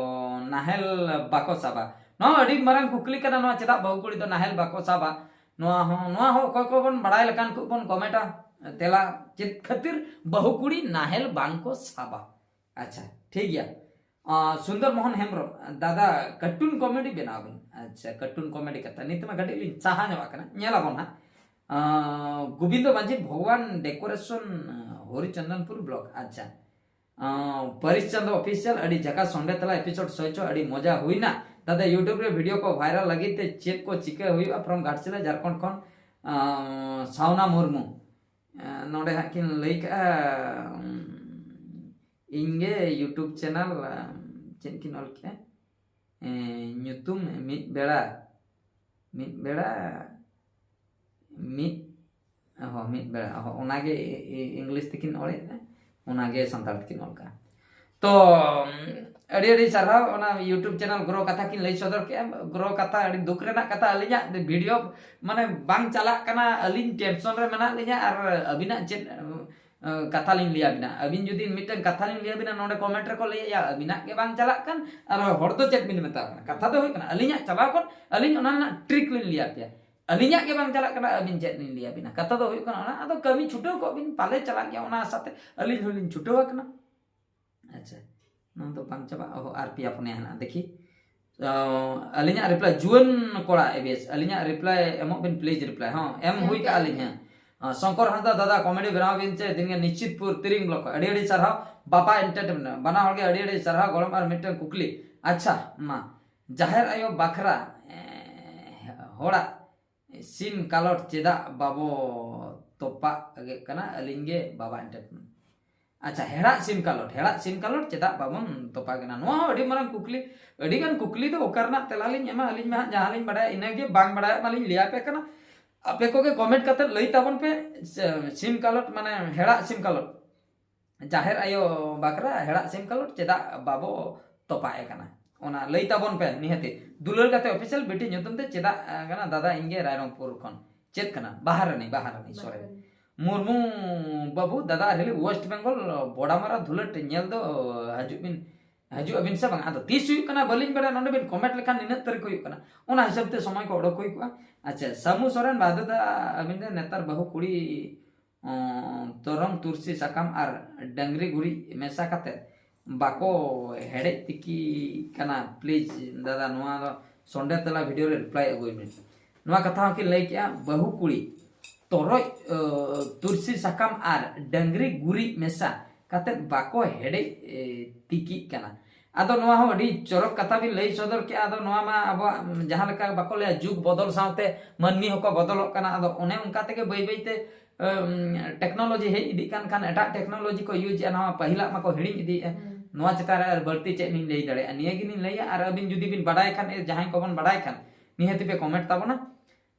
ᱱᱟᱦᱮᱞ ᱵᱟᱠᱚ ᱥᱟᱵᱟ? ᱱᱚᱣᱟ ᱟᱹᱰᱤ ᱢᱟᱨᱟᱝ ᱠᱩᱠᱞᱤ ᱠᱟᱱᱟ, ᱱᱚᱣᱟ ᱪᱮᱫᱟᱜ ᱵᱟᱹᱦᱩ ᱠᱩᱲᱤ ᱫᱚ ᱱᱟᱦᱮᱞ ᱵᱟᱠᱚ ᱥᱟᱵᱟ? ᱱᱚᱣᱟ ᱦᱚᱸ, ᱱᱚᱣᱟ ᱦᱚᱸ ᱚᱠᱚᱭ ᱠᱚᱵᱚᱱ ᱵᱟᱲᱟᱭ ᱞᱮᱠᱟᱱ ᱠᱚ ᱵᱚᱱ ᱠᱚᱢᱮᱱᱴᱟ᱾ ᱛᱮᱞᱟ, ᱪᱮᱫ ᱠᱷᱟᱹᱛᱤᱨ ᱵᱟᱹᱦᱩ ᱠᱩᱲᱤ ᱱᱟᱦᱮᱞ ᱵᱟᱝ ᱠᱚ ᱥᱟᱵᱟ? ᱟᱪᱪᱷᱟ, ᱴᱷᱤᱠ ᱜᱮᱭᱟ᱾ ᱟᱸ, ᱥᱩᱱᱫᱚᱨ ᱢᱳᱦᱚᱱ ᱦᱮᱢᱵᱨᱚᱢ, ᱫᱟᱫᱟ, cartoon comedy ᱵᱮᱱᱟᱣ ᱵᱤᱱ᱾ ᱟᱪᱪᱷᱟ, cartoon comedy ᱠᱟᱛᱷᱟ, ᱱᱤᱛ ᱢᱟ ᱠᱟᱹᱴᱤᱡ ᱞᱤᱧ ᱥᱟᱦᱟ ᱧᱚᱜ ᱟᱠᱟᱱᱟ, ᱧᱮᱞ ᱟᱵᱚᱱ ᱦᱟᱸᱜ᱾ ᱟᱸ, ᱜᱳᱵᱤᱱᱫᱚ ᱢᱟᱹᱡᱷᱤ, ᱵᱷᱚᱜᱚᱵᱟᱱ ᱰᱮᱠᱳᱨᱮᱥᱚᱱ, ᱦᱚᱨᱤᱪᱚᱱᱫᱚᱱᱯᱩᱨ ᱵᱞᱚᱠ᱾ ᱟᱪᱪᱷᱟ, ᱟᱸ, ᱯᱟᱹᱨᱤᱥ ᱪᱟᱸᱫᱚ ᱚᱯᱷᱤᱥᱤᱭᱟᱞ, ᱟᱹᱰᱤ ᱡᱟᱠᱟ ᱥᱚᱸᱰᱮ ᱛᱟᱞᱟ ᱮᱯᱤᱥᱳᱰ ᱥᱚᱭ ᱪᱚ, ᱟᱹᱰᱤ ᱢᱚᱡᱟ ᱦᱩᱭᱱᱟ᱾ ᱫᱟᱫᱟ, YouTube ᱨᱮ ᱵᱷᱤᱰᱤᱭᱳ ᱠᱚ ᱵᱷᱟᱭᱨᱟᱞ ᱞᱟᱹᱜᱤᱫ ᱛᱮ ᱪᱮᱫ ᱠᱚ ᱪᱤᱠᱟᱹ ᱦᱩᱭᱩᱜᱼᱟ? ᱯᱷᱨᱚᱢ ᱜᱷᱟᱴᱥᱤᱞᱟᱹ, ᱡᱷᱟᱲᱠᱷᱚᱸᱰ ᱠᱷᱚᱱ, ᱟᱸ, ᱥᱟᱣᱱᱟ ᱢᱩᱨᱢᱩ᱾ ᱟᱸ, ᱱᱚᱰᱮ ᱦᱟᱸᱜ ᱠᱤᱱ ᱞᱟᱹᱭ ᱠᱟᱜᱼᱟ, ᱩᱸ, ᱤᱧ ᱜᱮ YouTube ᱪᱮᱱᱮᱞ, ᱟᱸ, ᱪᱮᱫ ᱠᱤᱱ ᱚᱞ ᱠᱮᱜᱼᱟ? ᱮᱸ, ᱧᱩᱛᱩᱢ ᱢᱤᱫ ᱵᱮᱲᱟ, ᱢᱤᱫ ᱵᱮᱲᱟ, ᱢᱤᱫ, ᱦᱚᱸ, ᱢᱤᱫ ᱵᱮᱲᱟ, ᱦᱚᱸ, ᱚᱱᱟᱜᱮ ᱤ-, ᱤ-, ᱤᱝᱞᱤᱥ ᱛᱮᱠᱤᱱ ᱚᱞᱮᱫᱼᱟ, ᱚᱱᱟᱜᱮ ᱥᱟᱱᱛᱟᱲ ᱛᱮᱠᱤᱱ ᱚᱞ ᱠᱟᱜᱼᱟ᱾ ᱛᱚ, ᱟᱹᱰᱤ ᱟᱹᱰᱤ ᱥᱟᱨᱦᱟᱣ, ᱚᱱᱟ YouTube ᱪᱮᱱᱮᱞ ᱜᱨᱳ ᱠᱟᱛᱷᱟ ᱠᱤᱱ ᱞᱟᱹᱭ ᱥᱚᱫᱚᱨ ᱠᱮᱜᱼᱟ᱾ ᱜᱨᱳ ᱠᱟᱛᱷᱟ, ᱟᱹᱰᱤ ᱫᱩᱠ ᱨᱮᱱᱟᱜ ᱠᱟᱛᱷᱟ, ᱟᱹᱞᱤᱧᱟᱜ ᱵᱷᱤᱰᱤᱭᱳ ᱢᱟᱱᱮ ᱵᱟᱝ ᱪᱟᱞᱟᱜ ᱠᱟᱱᱟ, ᱟᱹᱞᱤᱧ ᱴᱮᱱᱥᱚᱱ ᱨᱮ ᱢᱮᱱᱟᱜ ᱞᱤᱧᱟ᱾ ᱟᱨ ᱟᱹᱵᱤᱱᱟᱜ ᱪᱮᱫ, ᱟᱸ, ᱠᱟᱛᱷᱟ ᱞᱤᱧ ᱞᱟᱹᱭ ᱟᱵᱤᱱᱟ? ᱟᱹᱵᱤᱱ ᱡᱩᱫᱤ ᱢᱤᱫᱴᱟᱝ ᱠᱟᱛᱷᱟ ᱞᱤᱧ ᱞᱟᱹᱭ ᱟᱵᱤᱱᱟ, ᱱᱚᱰᱮ ᱠᱚᱢᱮᱱᱴ ᱨᱮᱠᱚ ᱞᱟᱹᱭᱟ, "ᱭᱟ, ᱟᱹᱵᱤᱱᱟᱜ ᱜᱮ ᱵᱟᱝ ᱪᱟᱞᱟᱜ ᱠᱟᱱ, ᱟᱨ ᱦᱚᱲ ᱫᱚ ᱪᱮᱫ ᱵᱤᱱ ᱢᱮᱛᱟ ᱠᱚ ᱠᱟᱱᱟ?" ᱠᱟᱛᱷᱟ ᱫᱚ ᱦᱩᱭᱩᱜ ᱠᱟᱱᱟ, ᱟᱹᱞᱤᱧᱟᱜ ᱪᱟᱞᱟᱣ ᱠᱚᱜ, ᱟᱹᱞᱤᱧ ᱚᱱᱟ ᱨᱮᱱᱟᱜ ᱴᱨᱤᱠ ᱞᱤᱧ ᱞᱟᱹᱭ ᱟᱯᱮᱭᱟ᱾ ᱟᱹᱞᱤᱧᱟᱜ ᱜᱮ ᱵᱟᱝ ᱪᱟᱞᱟᱜ ᱠᱟᱱᱟ, ᱟᱹᱵᱤᱱ ᱪᱮᱫ ᱞᱤᱧ ᱞᱟᱹᱭ ᱟᱵᱤᱱᱟ? ᱠᱟᱛᱷᱟ ᱫᱚ ᱦᱩᱭᱩᱜ ᱠᱟᱱᱟ, ᱚᱱᱟ ᱟᱫᱚ ᱠᱟᱹᱢᱤ ᱪᱷᱩᱴᱟᱹᱣ ᱠᱚᱜ ᱵᱤᱱ, ᱯᱟᱞᱮ ᱪᱟᱞᱟᱜ ᱜᱮᱭᱟ, ᱚᱱᱟ ᱟᱥᱟᱛᱮ ᱟᱹᱞᱤᱧ ᱦᱚᱸᱞᱤᱧ ᱪᱷᱩᱴᱟᱹᱣ ᱟᱠᱟᱱᱟ᱾ ᱟᱪᱪᱷᱟ, ᱱᱚᱣᱟ ᱫᱚ ᱵᱟᱝ ᱪᱟᱵᱟᱜᱼᱟ᱾ ᱚᱦᱚ, ᱟᱨ ᱯᱮᱭᱟ ᱯᱩᱱᱭᱟ ᱦᱮᱱᱟᱜᱼᱟ, ᱫᱮᱠᱷᱤ᱾ ᱚ, ᱟᱹᱞᱤᱧᱟᱜ ᱨᱤᱯᱞᱟᱭ, ᱡᱩᱣᱟᱹᱱ ᱠᱚᱲᱟ ᱮ ᱵᱤ ᱮᱥ, ᱟᱹᱞᱤᱧᱟᱜ ᱨᱤᱯᱞᱟᱭ ᱮᱢᱚᱜ ᱵᱤᱱ, ᱯᱞᱤᱡᱽ ᱨᱤᱯᱞᱟᱭ᱾ ᱦᱚᱸ, ᱮᱢ ᱮᱢ ᱦᱩᱭ ᱠᱟᱜᱼᱟ ᱠᱟᱜᱼᱟ ᱞᱤᱧ, ᱞᱤᱧ᱾ ᱦᱮᱸ᱾ ᱚ, ᱥᱚᱝᱠᱚᱨ ᱦᱟᱸᱥᱫᱟ, ᱫᱟᱫᱟ, ᱠᱚᱢᱮᱰᱤ ᱵᱮᱱᱟᱣ ᱵᱤᱱ ᱪᱮ, ᱫᱤᱱ ᱜᱮ ᱱᱤᱥᱪᱤᱛᱯᱩᱨ, ᱛᱤᱨᱤᱝ ᱵᱞᱚᱠ᱾ ᱟᱹᱰᱤ ᱟᱹᱰᱤ ᱥᱟᱨᱦᱟᱣ, ᱵᱟᱯᱟ ᱮᱱᱴᱟᱨᱴᱮᱱᱢᱮᱱᱴ, ᱵᱟᱱᱟ ᱦᱚᱲ ᱜᱮ ᱟᱹᱰᱤ ᱟᱹᱰᱤ ᱥᱟᱨᱦᱟᱣ᱾ ᱜᱚᱲᱚᱢ ᱟᱨ ᱢᱤᱫᱴᱟᱝ ᱠᱩᱠᱞᱤ᱾ ᱟᱪᱪᱷᱟ, ᱢᱟ, ᱡᱟᱦᱮᱨ ᱟᱭᱳ ᱵᱟᱠᱷᱨᱟ, ᱮ, ᱦᱚᱲᱟᱜ ᱥᱤᱢ ᱠᱟᱞᱚᱴ ᱪᱮᱫᱟᱜ ᱵᱟᱵᱚ ᱛᱚᱯᱟᱜ ᱜᱮ ᱠᱟᱱᱟ? ᱟᱹᱞᱤᱧ ᱜᱮ ᱵᱟᱵᱟ ᱮᱱᱴᱟᱨᱴᱮᱱᱢᱮᱱᱴ᱾ ᱟᱪᱪᱷᱟ, ᱦᱮᱲᱟᱜ ᱥᱤᱢ ᱠᱟᱞᱚᱴ, ᱦᱮᱲᱟᱜ ᱥᱤᱢ ᱠᱟᱞᱚᱴ ᱪᱮᱫᱟᱜ ᱵᱟᱵᱚᱱ ᱛᱚᱯᱟᱜ ᱠᱟᱱᱟ? ᱱᱚᱣᱟ ᱦᱚᱸ ᱟᱹᱰᱤ ᱢᱟᱨᱟᱝ ᱠᱩᱠᱞᱤ, ᱟᱹᱰᱤ ᱜᱟᱱ ᱠᱩᱠᱞᱤ ᱫᱚ ᱚᱠᱟ ᱨᱮᱱᱟᱜ ᱛᱮᱞᱟ ᱞᱤᱧ ᱮᱢᱟ? ᱟᱹᱞᱤᱧ ᱢᱟ ᱦᱟᱸᱜ ᱡᱟᱦᱟᱸ ᱞᱤᱧ ᱵᱟᱲᱟᱭᱟ ᱤᱱᱟᱹᱜᱮ, ᱵᱟᱝ ᱵᱟᱲᱟᱭᱟᱜ ᱢᱟᱞᱤᱧ ᱞᱟᱹᱭ ᱟᱯᱮ ᱠᱟᱱᱟ᱾ ᱟᱯᱮ ᱠᱚᱜᱮ ᱠᱚᱢᱮᱱᱴ ᱠᱟᱛᱮ ᱞᱟᱹᱭ ᱛᱟᱵᱚᱱ ᱯᱮ, ᱥᱮ-, ᱥᱤᱢ ᱠᱟᱞᱚᱴ ᱢᱟᱱᱮ ᱦᱮᱲᱟᱜ ᱥᱤᱢ ᱠᱟᱞᱚᱴ, ᱡᱟᱦᱮᱨ ᱟᱭᱳ ᱵᱟᱠᱷᱨᱟ ᱦᱮᱲᱟᱜ ᱥᱤᱢ ᱠᱟᱞᱚᱴ ᱪᱮᱫᱟᱜ ᱵᱟᱵᱚ ᱛᱚᱯᱟᱜ ᱮ ᱠᱟᱱᱟ᱾ ᱚᱱᱟ ᱞᱟᱹᱭ ᱛᱟᱵᱚᱱ ᱯᱮ ᱱᱤᱦᱟᱹᱛᱤ, ᱫᱩᱞᱟᱹᱲ ᱠᱟᱛᱮ ᱚᱯᱷᱤᱥᱤᱭᱟᱞ ᱵᱤᱴᱤ ᱧᱩᱛᱩᱢ ᱛᱮ ᱪᱮᱫᱟᱜ, ᱟᱸ, ᱠᱟᱱᱟ? ᱫᱟᱫᱟ, ᱤᱧ ᱜᱮ ᱨᱟᱭᱨᱚᱝᱯᱩᱨ ᱠᱷᱚᱱ᱾ ᱪᱮᱫ ᱠᱟᱱᱟ? ᱵᱟᱦᱟᱨᱟᱱᱤ, ᱵᱟᱦᱟᱨᱟᱱᱤ, ᱥᱚᱨᱮᱱ᱾ ᱢᱩᱨᱢᱩ ᱵᱟᱹᱵᱩ, ᱫᱟᱫᱟ ᱟᱨ ᱦᱤᱞᱤ, ᱳᱭᱮᱥᱴ ᱵᱮᱝᱜᱚᱞ ᱵᱚᱰᱟᱢᱟᱨᱟ ᱫᱷᱩᱞᱟᱹᱴ ᱧᱮᱞ ᱫᱚ ᱦᱤᱡᱩᱜ ᱵᱤᱱ, ᱦᱤᱡᱩᱜ ᱟᱵᱤᱱ ᱥᱮ ᱵᱟᱝ? ᱟᱫᱚ ᱛᱤᱥ ᱦᱩᱭᱩᱜ ᱠᱟᱱᱟ ᱵᱟᱹᱞᱤᱧ ᱵᱟᱲᱟᱭᱟ, ᱱᱚᱰᱮ ᱵᱤᱱ ᱠᱚᱢᱮᱱᱴ ᱞᱮᱠᱷᱟᱱ ᱱᱤᱱᱟᱹᱜ ᱛᱟᱹᱨᱤᱠᱷ ᱦᱩᱭᱩᱜ ᱠᱟᱱᱟ, ᱚᱱᱟ ᱦᱤᱥᱟᱹᱵ ᱛᱮ ᱥᱚᱢᱚᱭ ᱠᱚ ᱚᱰᱚᱠ ᱦᱩᱭ ᱠᱚᱜᱼᱟ᱾ ᱟᱪᱪᱷᱟ, ᱥᱟᱹᱢᱩ ᱥᱚᱨᱮᱱ ᱵᱟᱫᱮ ᱫᱟ ᱟᱹᱵᱤᱱ ᱫᱚ ᱱᱮᱛᱟᱨ ᱵᱟᱹᱦᱩ ᱠᱩᱲᱤ, ᱚᱸ, ᱛᱚᱨᱚᱝ ᱛᱩᱨᱥᱤ ᱥᱟᱠᱟᱢ ᱟᱨ ᱰᱟᱝᱨᱤ ᱜᱩᱨᱤᱡ ᱢᱮᱥᱟ ᱠᱟᱛᱮ ᱵᱟᱠᱚ ᱦᱮᱰᱮᱡ ᱛᱤᱠᱤ ᱠᱟᱱᱟ? ᱯᱞᱤᱡᱽ ᱫᱟᱫᱟ, ᱱᱚᱣᱟ ᱫᱚ ᱥᱚᱱᱰᱮ ᱛᱟᱞᱟ ᱵᱷᱤᱰᱤᱭᱳ ᱨᱮ ᱨᱤᱯᱞᱟᱭ ᱟᱹᱜᱩᱭ ᱢᱮ᱾ ᱱᱚᱣᱟ ᱠᱟᱛᱷᱟ ᱦᱚᱸᱠᱤᱱ ᱞᱟᱹᱭ ᱠᱮᱜᱼᱟ, ᱵᱟᱹᱦᱩ ᱠᱩᱲᱤ ᱛᱚᱨᱚᱡ, ᱚ, ᱛᱩᱨᱥᱤ ᱥᱟᱠᱟᱢ ᱟᱨ ᱰᱟᱝᱨᱤ ᱜᱩᱨᱤᱡ ᱢᱮᱥᱟ ᱠᱟᱛᱮ ᱵᱟᱠᱚ ᱦᱮᱰᱮᱡ, ᱮ, ᱛᱤᱠᱤᱜ ᱠᱟᱱᱟ᱾ ᱟᱫᱚ ᱱᱚᱣᱟ ᱦᱚᱸ ᱟᱹᱰᱤ ᱪᱚᱨᱚᱠ ᱠᱟᱛᱷᱟ ᱵᱤᱱ ᱞᱟᱹᱭ ᱥᱚᱫᱚᱨ ᱠᱮᱜᱼᱟ᱾ ᱟᱫᱚ ᱱᱚᱣᱟ ᱢᱟ ᱟᱵᱚᱣᱟᱜ, ᱡᱟᱦᱟᱸ ᱞᱮᱠᱟ ᱵᱟᱠᱚ ᱞᱟᱹᱭᱟ, ᱡᱩᱜᱽ ᱵᱚᱫᱚᱞ ᱥᱟᱶᱛᱮ ᱢᱟᱹᱱᱢᱤ ᱦᱚᱸᱠᱚ ᱵᱚᱫᱚᱞᱚᱜ ᱠᱟᱱᱟ᱾ ᱟᱫᱚ ᱚᱱᱮ ᱚᱱᱠᱟ ᱛᱮᱜᱮ ᱵᱟᱹᱭ ᱵᱟᱹᱭ ᱛᱮ, ᱟᱢ, ᱴᱮᱠᱱᱳᱞᱚᱡᱤ ᱦᱮᱡ ᱤᱫᱤᱜ ᱠᱟᱱ ᱠᱷᱟᱱ ᱮᱴᱟᱜ ᱴᱮᱠᱱᱳᱞᱚᱡᱤ ᱠᱚ ᱤᱭᱩᱡᱽ ᱮᱫᱼᱟ, ᱱᱚᱣᱟ ᱯᱟᱹᱦᱤᱞᱟᱜ ᱢᱟᱠᱚ ᱦᱤᱲᱤᱧ ᱤᱫᱤᱭᱮᱫᱼᱟ᱾ ᱦᱩᱸ᱾ ᱱᱚᱣᱟ ᱪᱮᱛᱟᱱ ᱨᱮ ᱟᱨ ᱵᱟᱹᱲᱛᱤ ᱪᱮᱫ ᱞᱤᱧ ᱞᱟᱹᱭ ᱫᱟᱲᱮᱭᱟᱜᱼᱟ? ᱱᱤᱭᱟᱹ ᱜᱮᱞᱤᱧ ᱞᱟᱹᱭᱟ᱾ ᱟᱨ ᱟᱹᱵᱤᱱ ᱡᱩᱫᱤ ᱵᱤᱱ ᱵᱟᱰᱟᱭ ᱠᱷᱟᱱ, ᱮ, ᱡᱟᱦᱟᱸᱭ ᱠᱚᱵᱚᱱ ᱵᱟᱰᱟᱭ ᱠᱷᱟᱱ, ᱱᱤᱦᱟᱹᱛ ᱯᱮ ᱠᱚᱢᱮᱱᱴ ᱛᱟᱵᱚᱱᱟ᱾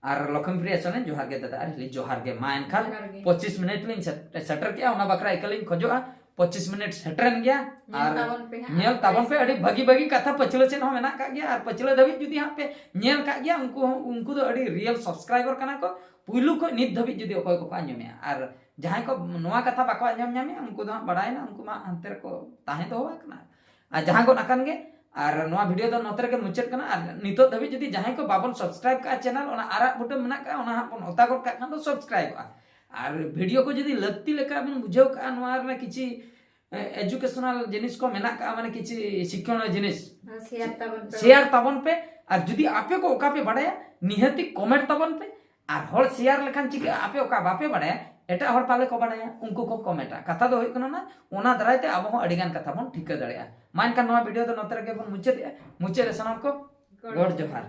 ᱟᱨ ᱞᱚᱠᱷᱢᱤᱯᱨᱤᱭᱟ ᱥᱚᱨᱮᱱ, ᱡᱚᱦᱟᱨ ᱜᱮ ᱫᱟᱫᱟ, ᱟᱨ ᱦᱤᱞᱤ ᱡᱚᱦᱟᱨ ᱜᱮ᱾ ᱢᱟ ᱮᱱᱠᱷᱟᱱ ᱡᱚᱦᱟᱨ ᱜᱮ᱾ ᱯᱚᱸᱪᱤᱥ ᱢᱤᱱᱤᱴ ᱞᱤᱧ ᱥᱮᱴ-, ᱥᱮᱴᱮᱨ ᱠᱮᱜᱼᱟ, ᱚᱱᱟ ᱵᱟᱠᱷᱨᱟ ᱮᱠᱟᱞᱤᱧ ᱠᱷᱚᱡᱚᱜᱼᱟ᱾ ᱯᱚᱸᱪᱤᱥ ᱢᱤᱱᱤᱴ ᱥᱮᱴᱮᱨᱮᱱ ᱜᱮᱭᱟ᱾ ᱧᱮᱞ ᱟᱨ ᱛᱟᱵᱚᱱ ᱯᱮ ᱦᱟᱸᱜ᱾ ᱧᱮᱞ ᱛᱟᱵᱚᱱ ᱯᱮ, ᱟᱹᱰᱤ ᱵᱷᱟᱹᱜᱤ ᱵᱷᱟᱹᱜᱤ ᱠᱟᱛᱷᱟ ᱯᱟᱹᱪᱷᱞᱟᱹ ᱥᱮᱫ ᱦᱚᱸ ᱢᱮᱱᱟᱜ ᱠᱟᱜ ᱜᱮᱭᱟ, ᱟᱨ ᱯᱟᱹᱪᱷᱞᱟᱹ ᱫᱷᱟᱹᱵᱤᱡ ᱡᱩᱫᱤ ᱦᱟᱸᱜ ᱯᱮ ᱧᱮᱞ ᱠᱟᱜ ᱜᱮᱭᱟ, ᱩᱱᱠᱩ ᱦᱚᱸ, ᱩᱱᱠᱩ ᱫᱚ ᱟᱹᱰᱤ ᱨᱤᱭᱮᱞ ᱥᱟᱵᱥᱠᱨᱟᱭᱵᱟᱨ ᱠᱟᱱᱟ ᱠᱚ, ᱯᱩᱭᱞᱩ ᱠᱷᱚᱱ ᱱᱤᱛ ᱫᱷᱟᱹᱵᱤᱡ ᱡᱩᱫᱤ ᱚᱠᱚᱭ ᱠᱚᱠᱚ ᱟᱸᱡᱚᱢᱮᱜᱼᱟ᱾ ᱟᱨ ᱡᱟᱦᱟᱸᱭ ᱠᱚ ᱱᱚᱣᱟ ᱠᱟᱛᱷᱟ ᱵᱟᱠᱚ ᱟᱸᱡᱚᱢ ᱧᱟᱢᱮᱜᱼᱟ, ᱩᱱᱠᱩ ᱫᱚ ᱦᱟᱸᱜ ᱵᱟᱲᱟᱭᱮᱱᱟ, ᱩᱱᱠᱩ ᱢᱟ ᱦᱟᱱᱛᱮ ᱨᱮᱠᱚ ᱛᱟᱦᱮᱸ ᱫᱚᱦᱚ ᱟᱠᱟᱱᱟ᱾ ᱟᱨ ᱡᱟᱦᱟᱸ ᱜᱚᱫ ᱟᱠᱟᱱ ᱜᱮ, ᱟᱨ ᱱᱚᱣᱟ ᱵᱷᱤᱰᱤᱭᱳ ᱫᱚ ᱱᱚᱛᱮ ᱨᱮᱜᱮ ᱢᱩᱪᱟᱹᱫ ᱠᱟᱱᱟ᱾ ᱟᱨ ᱱᱤᱛᱚᱜ ᱫᱷᱟᱹᱵᱤᱡ ᱡᱩᱫᱤ ᱡᱟᱦᱟᱸᱭ ᱠᱚ ᱵᱟᱵᱚᱱ ᱥᱟᱵᱥᱠᱨᱟᱭᱤᱵ ᱠᱟᱜᱼᱟ ᱪᱮᱱᱮᱞ, ᱚᱱᱟ ᱟᱨᱟᱜ ᱵᱩᱴᱟᱹᱢ ᱢᱮᱱᱟᱜ ᱠᱟᱜᱼᱟ, ᱚᱱᱟ ᱦᱟᱸᱜ ᱵᱚᱱ ᱚᱛᱟ ᱜᱚᱫ ᱠᱟᱜ ᱠᱷᱟᱱ ᱫᱚ ᱥᱟᱵᱥᱠᱨᱟᱭᱤᱵᱚᱜᱼᱟ᱾ ᱟᱨ ᱵᱷᱤᱰᱤᱭᱳ ᱠᱚ ᱡᱩᱫᱤ ᱞᱟᱹᱠᱛᱤ ᱞᱮᱠᱟ ᱵᱚᱱ ᱵᱩᱡᱷᱟᱹᱣ ᱠᱟᱜᱼᱟ, ᱱᱚᱣᱟ ᱨᱮᱱᱟᱜ ᱠᱤᱪᱷᱤ, ᱮ, ᱮᱡᱩᱠᱮᱥᱚᱱᱟᱞ ᱡᱤᱱᱤᱥ ᱠᱚ ᱢᱮᱱᱟᱜ ᱠᱟᱜᱼᱟ, ᱢᱟᱱᱮ ᱠᱤᱪᱷᱤ ᱥᱤᱠᱷᱚᱱᱤᱭᱚ ᱡᱤᱱᱤᱥ, ᱥᱮᱭᱟᱨ ᱛᱟᱵᱚᱱ ᱯᱮ᱾ ᱥᱮᱭᱟᱨ ᱛᱟᱵᱚᱱ ᱯᱮ᱾ ᱟᱨ ᱡᱩᱫᱤ ᱟᱯᱮ ᱠᱚ ᱚᱠᱟ ᱯᱮ ᱵᱟᱲᱟᱭᱟ, ᱱᱤᱦᱟᱹᱛᱤ ᱠᱚᱢᱮᱱᱴ ᱛᱟᱵᱚᱱ ᱯᱮ᱾ ᱟᱨ ᱦᱚᱲ ᱥᱮᱭᱟᱨ ᱞᱮᱠᱷᱟᱱ ᱪᱤᱠᱟᱹᱜᱼᱟ? ᱟᱯᱮ ᱚᱠᱟ ᱵᱟᱯᱮ ᱵᱟᱲᱟᱭᱟ, ᱮᱴᱟᱜ ᱦᱚᱲ ᱯᱟᱞᱮ ᱠᱚ ᱵᱟᱲᱟᱭᱟ, ᱩᱱᱠᱩ ᱠᱚ ᱠᱚᱢᱮᱱᱴᱟ᱾ ᱠᱟᱛᱷᱟ ᱫᱚ ᱦᱩᱭᱩᱜ ᱠᱟᱱᱟ ᱚᱱᱟ, ᱚᱱᱟ ᱫᱟᱨᱟᱭ ᱛᱮ ᱟᱵᱚ ᱦᱚᱸ ᱟᱹᱰᱤ ᱜᱟᱱ ᱠᱟᱛᱷᱟ ᱵᱚᱱ ᱴᱷᱤᱠᱟᱹ ᱫᱟᱲᱮᱭᱟᱜᱼᱟ᱾ ᱢᱟ ᱮᱱᱠᱷᱟᱱ ᱱᱚᱣᱟ ᱵᱷᱤᱰᱤᱭᱳ ᱫᱚ ᱱᱚᱛᱮ ᱨᱮᱜᱮ ᱵᱚᱱ ᱢᱩᱪᱟᱹᱫᱮᱜᱼᱟ᱾ ᱢᱩᱪᱟᱹᱫ ᱨᱮ ᱥᱟᱱᱟᱢ ᱠᱚ ᱜᱚᱰ ᱡᱚᱦᱟᱨ᱾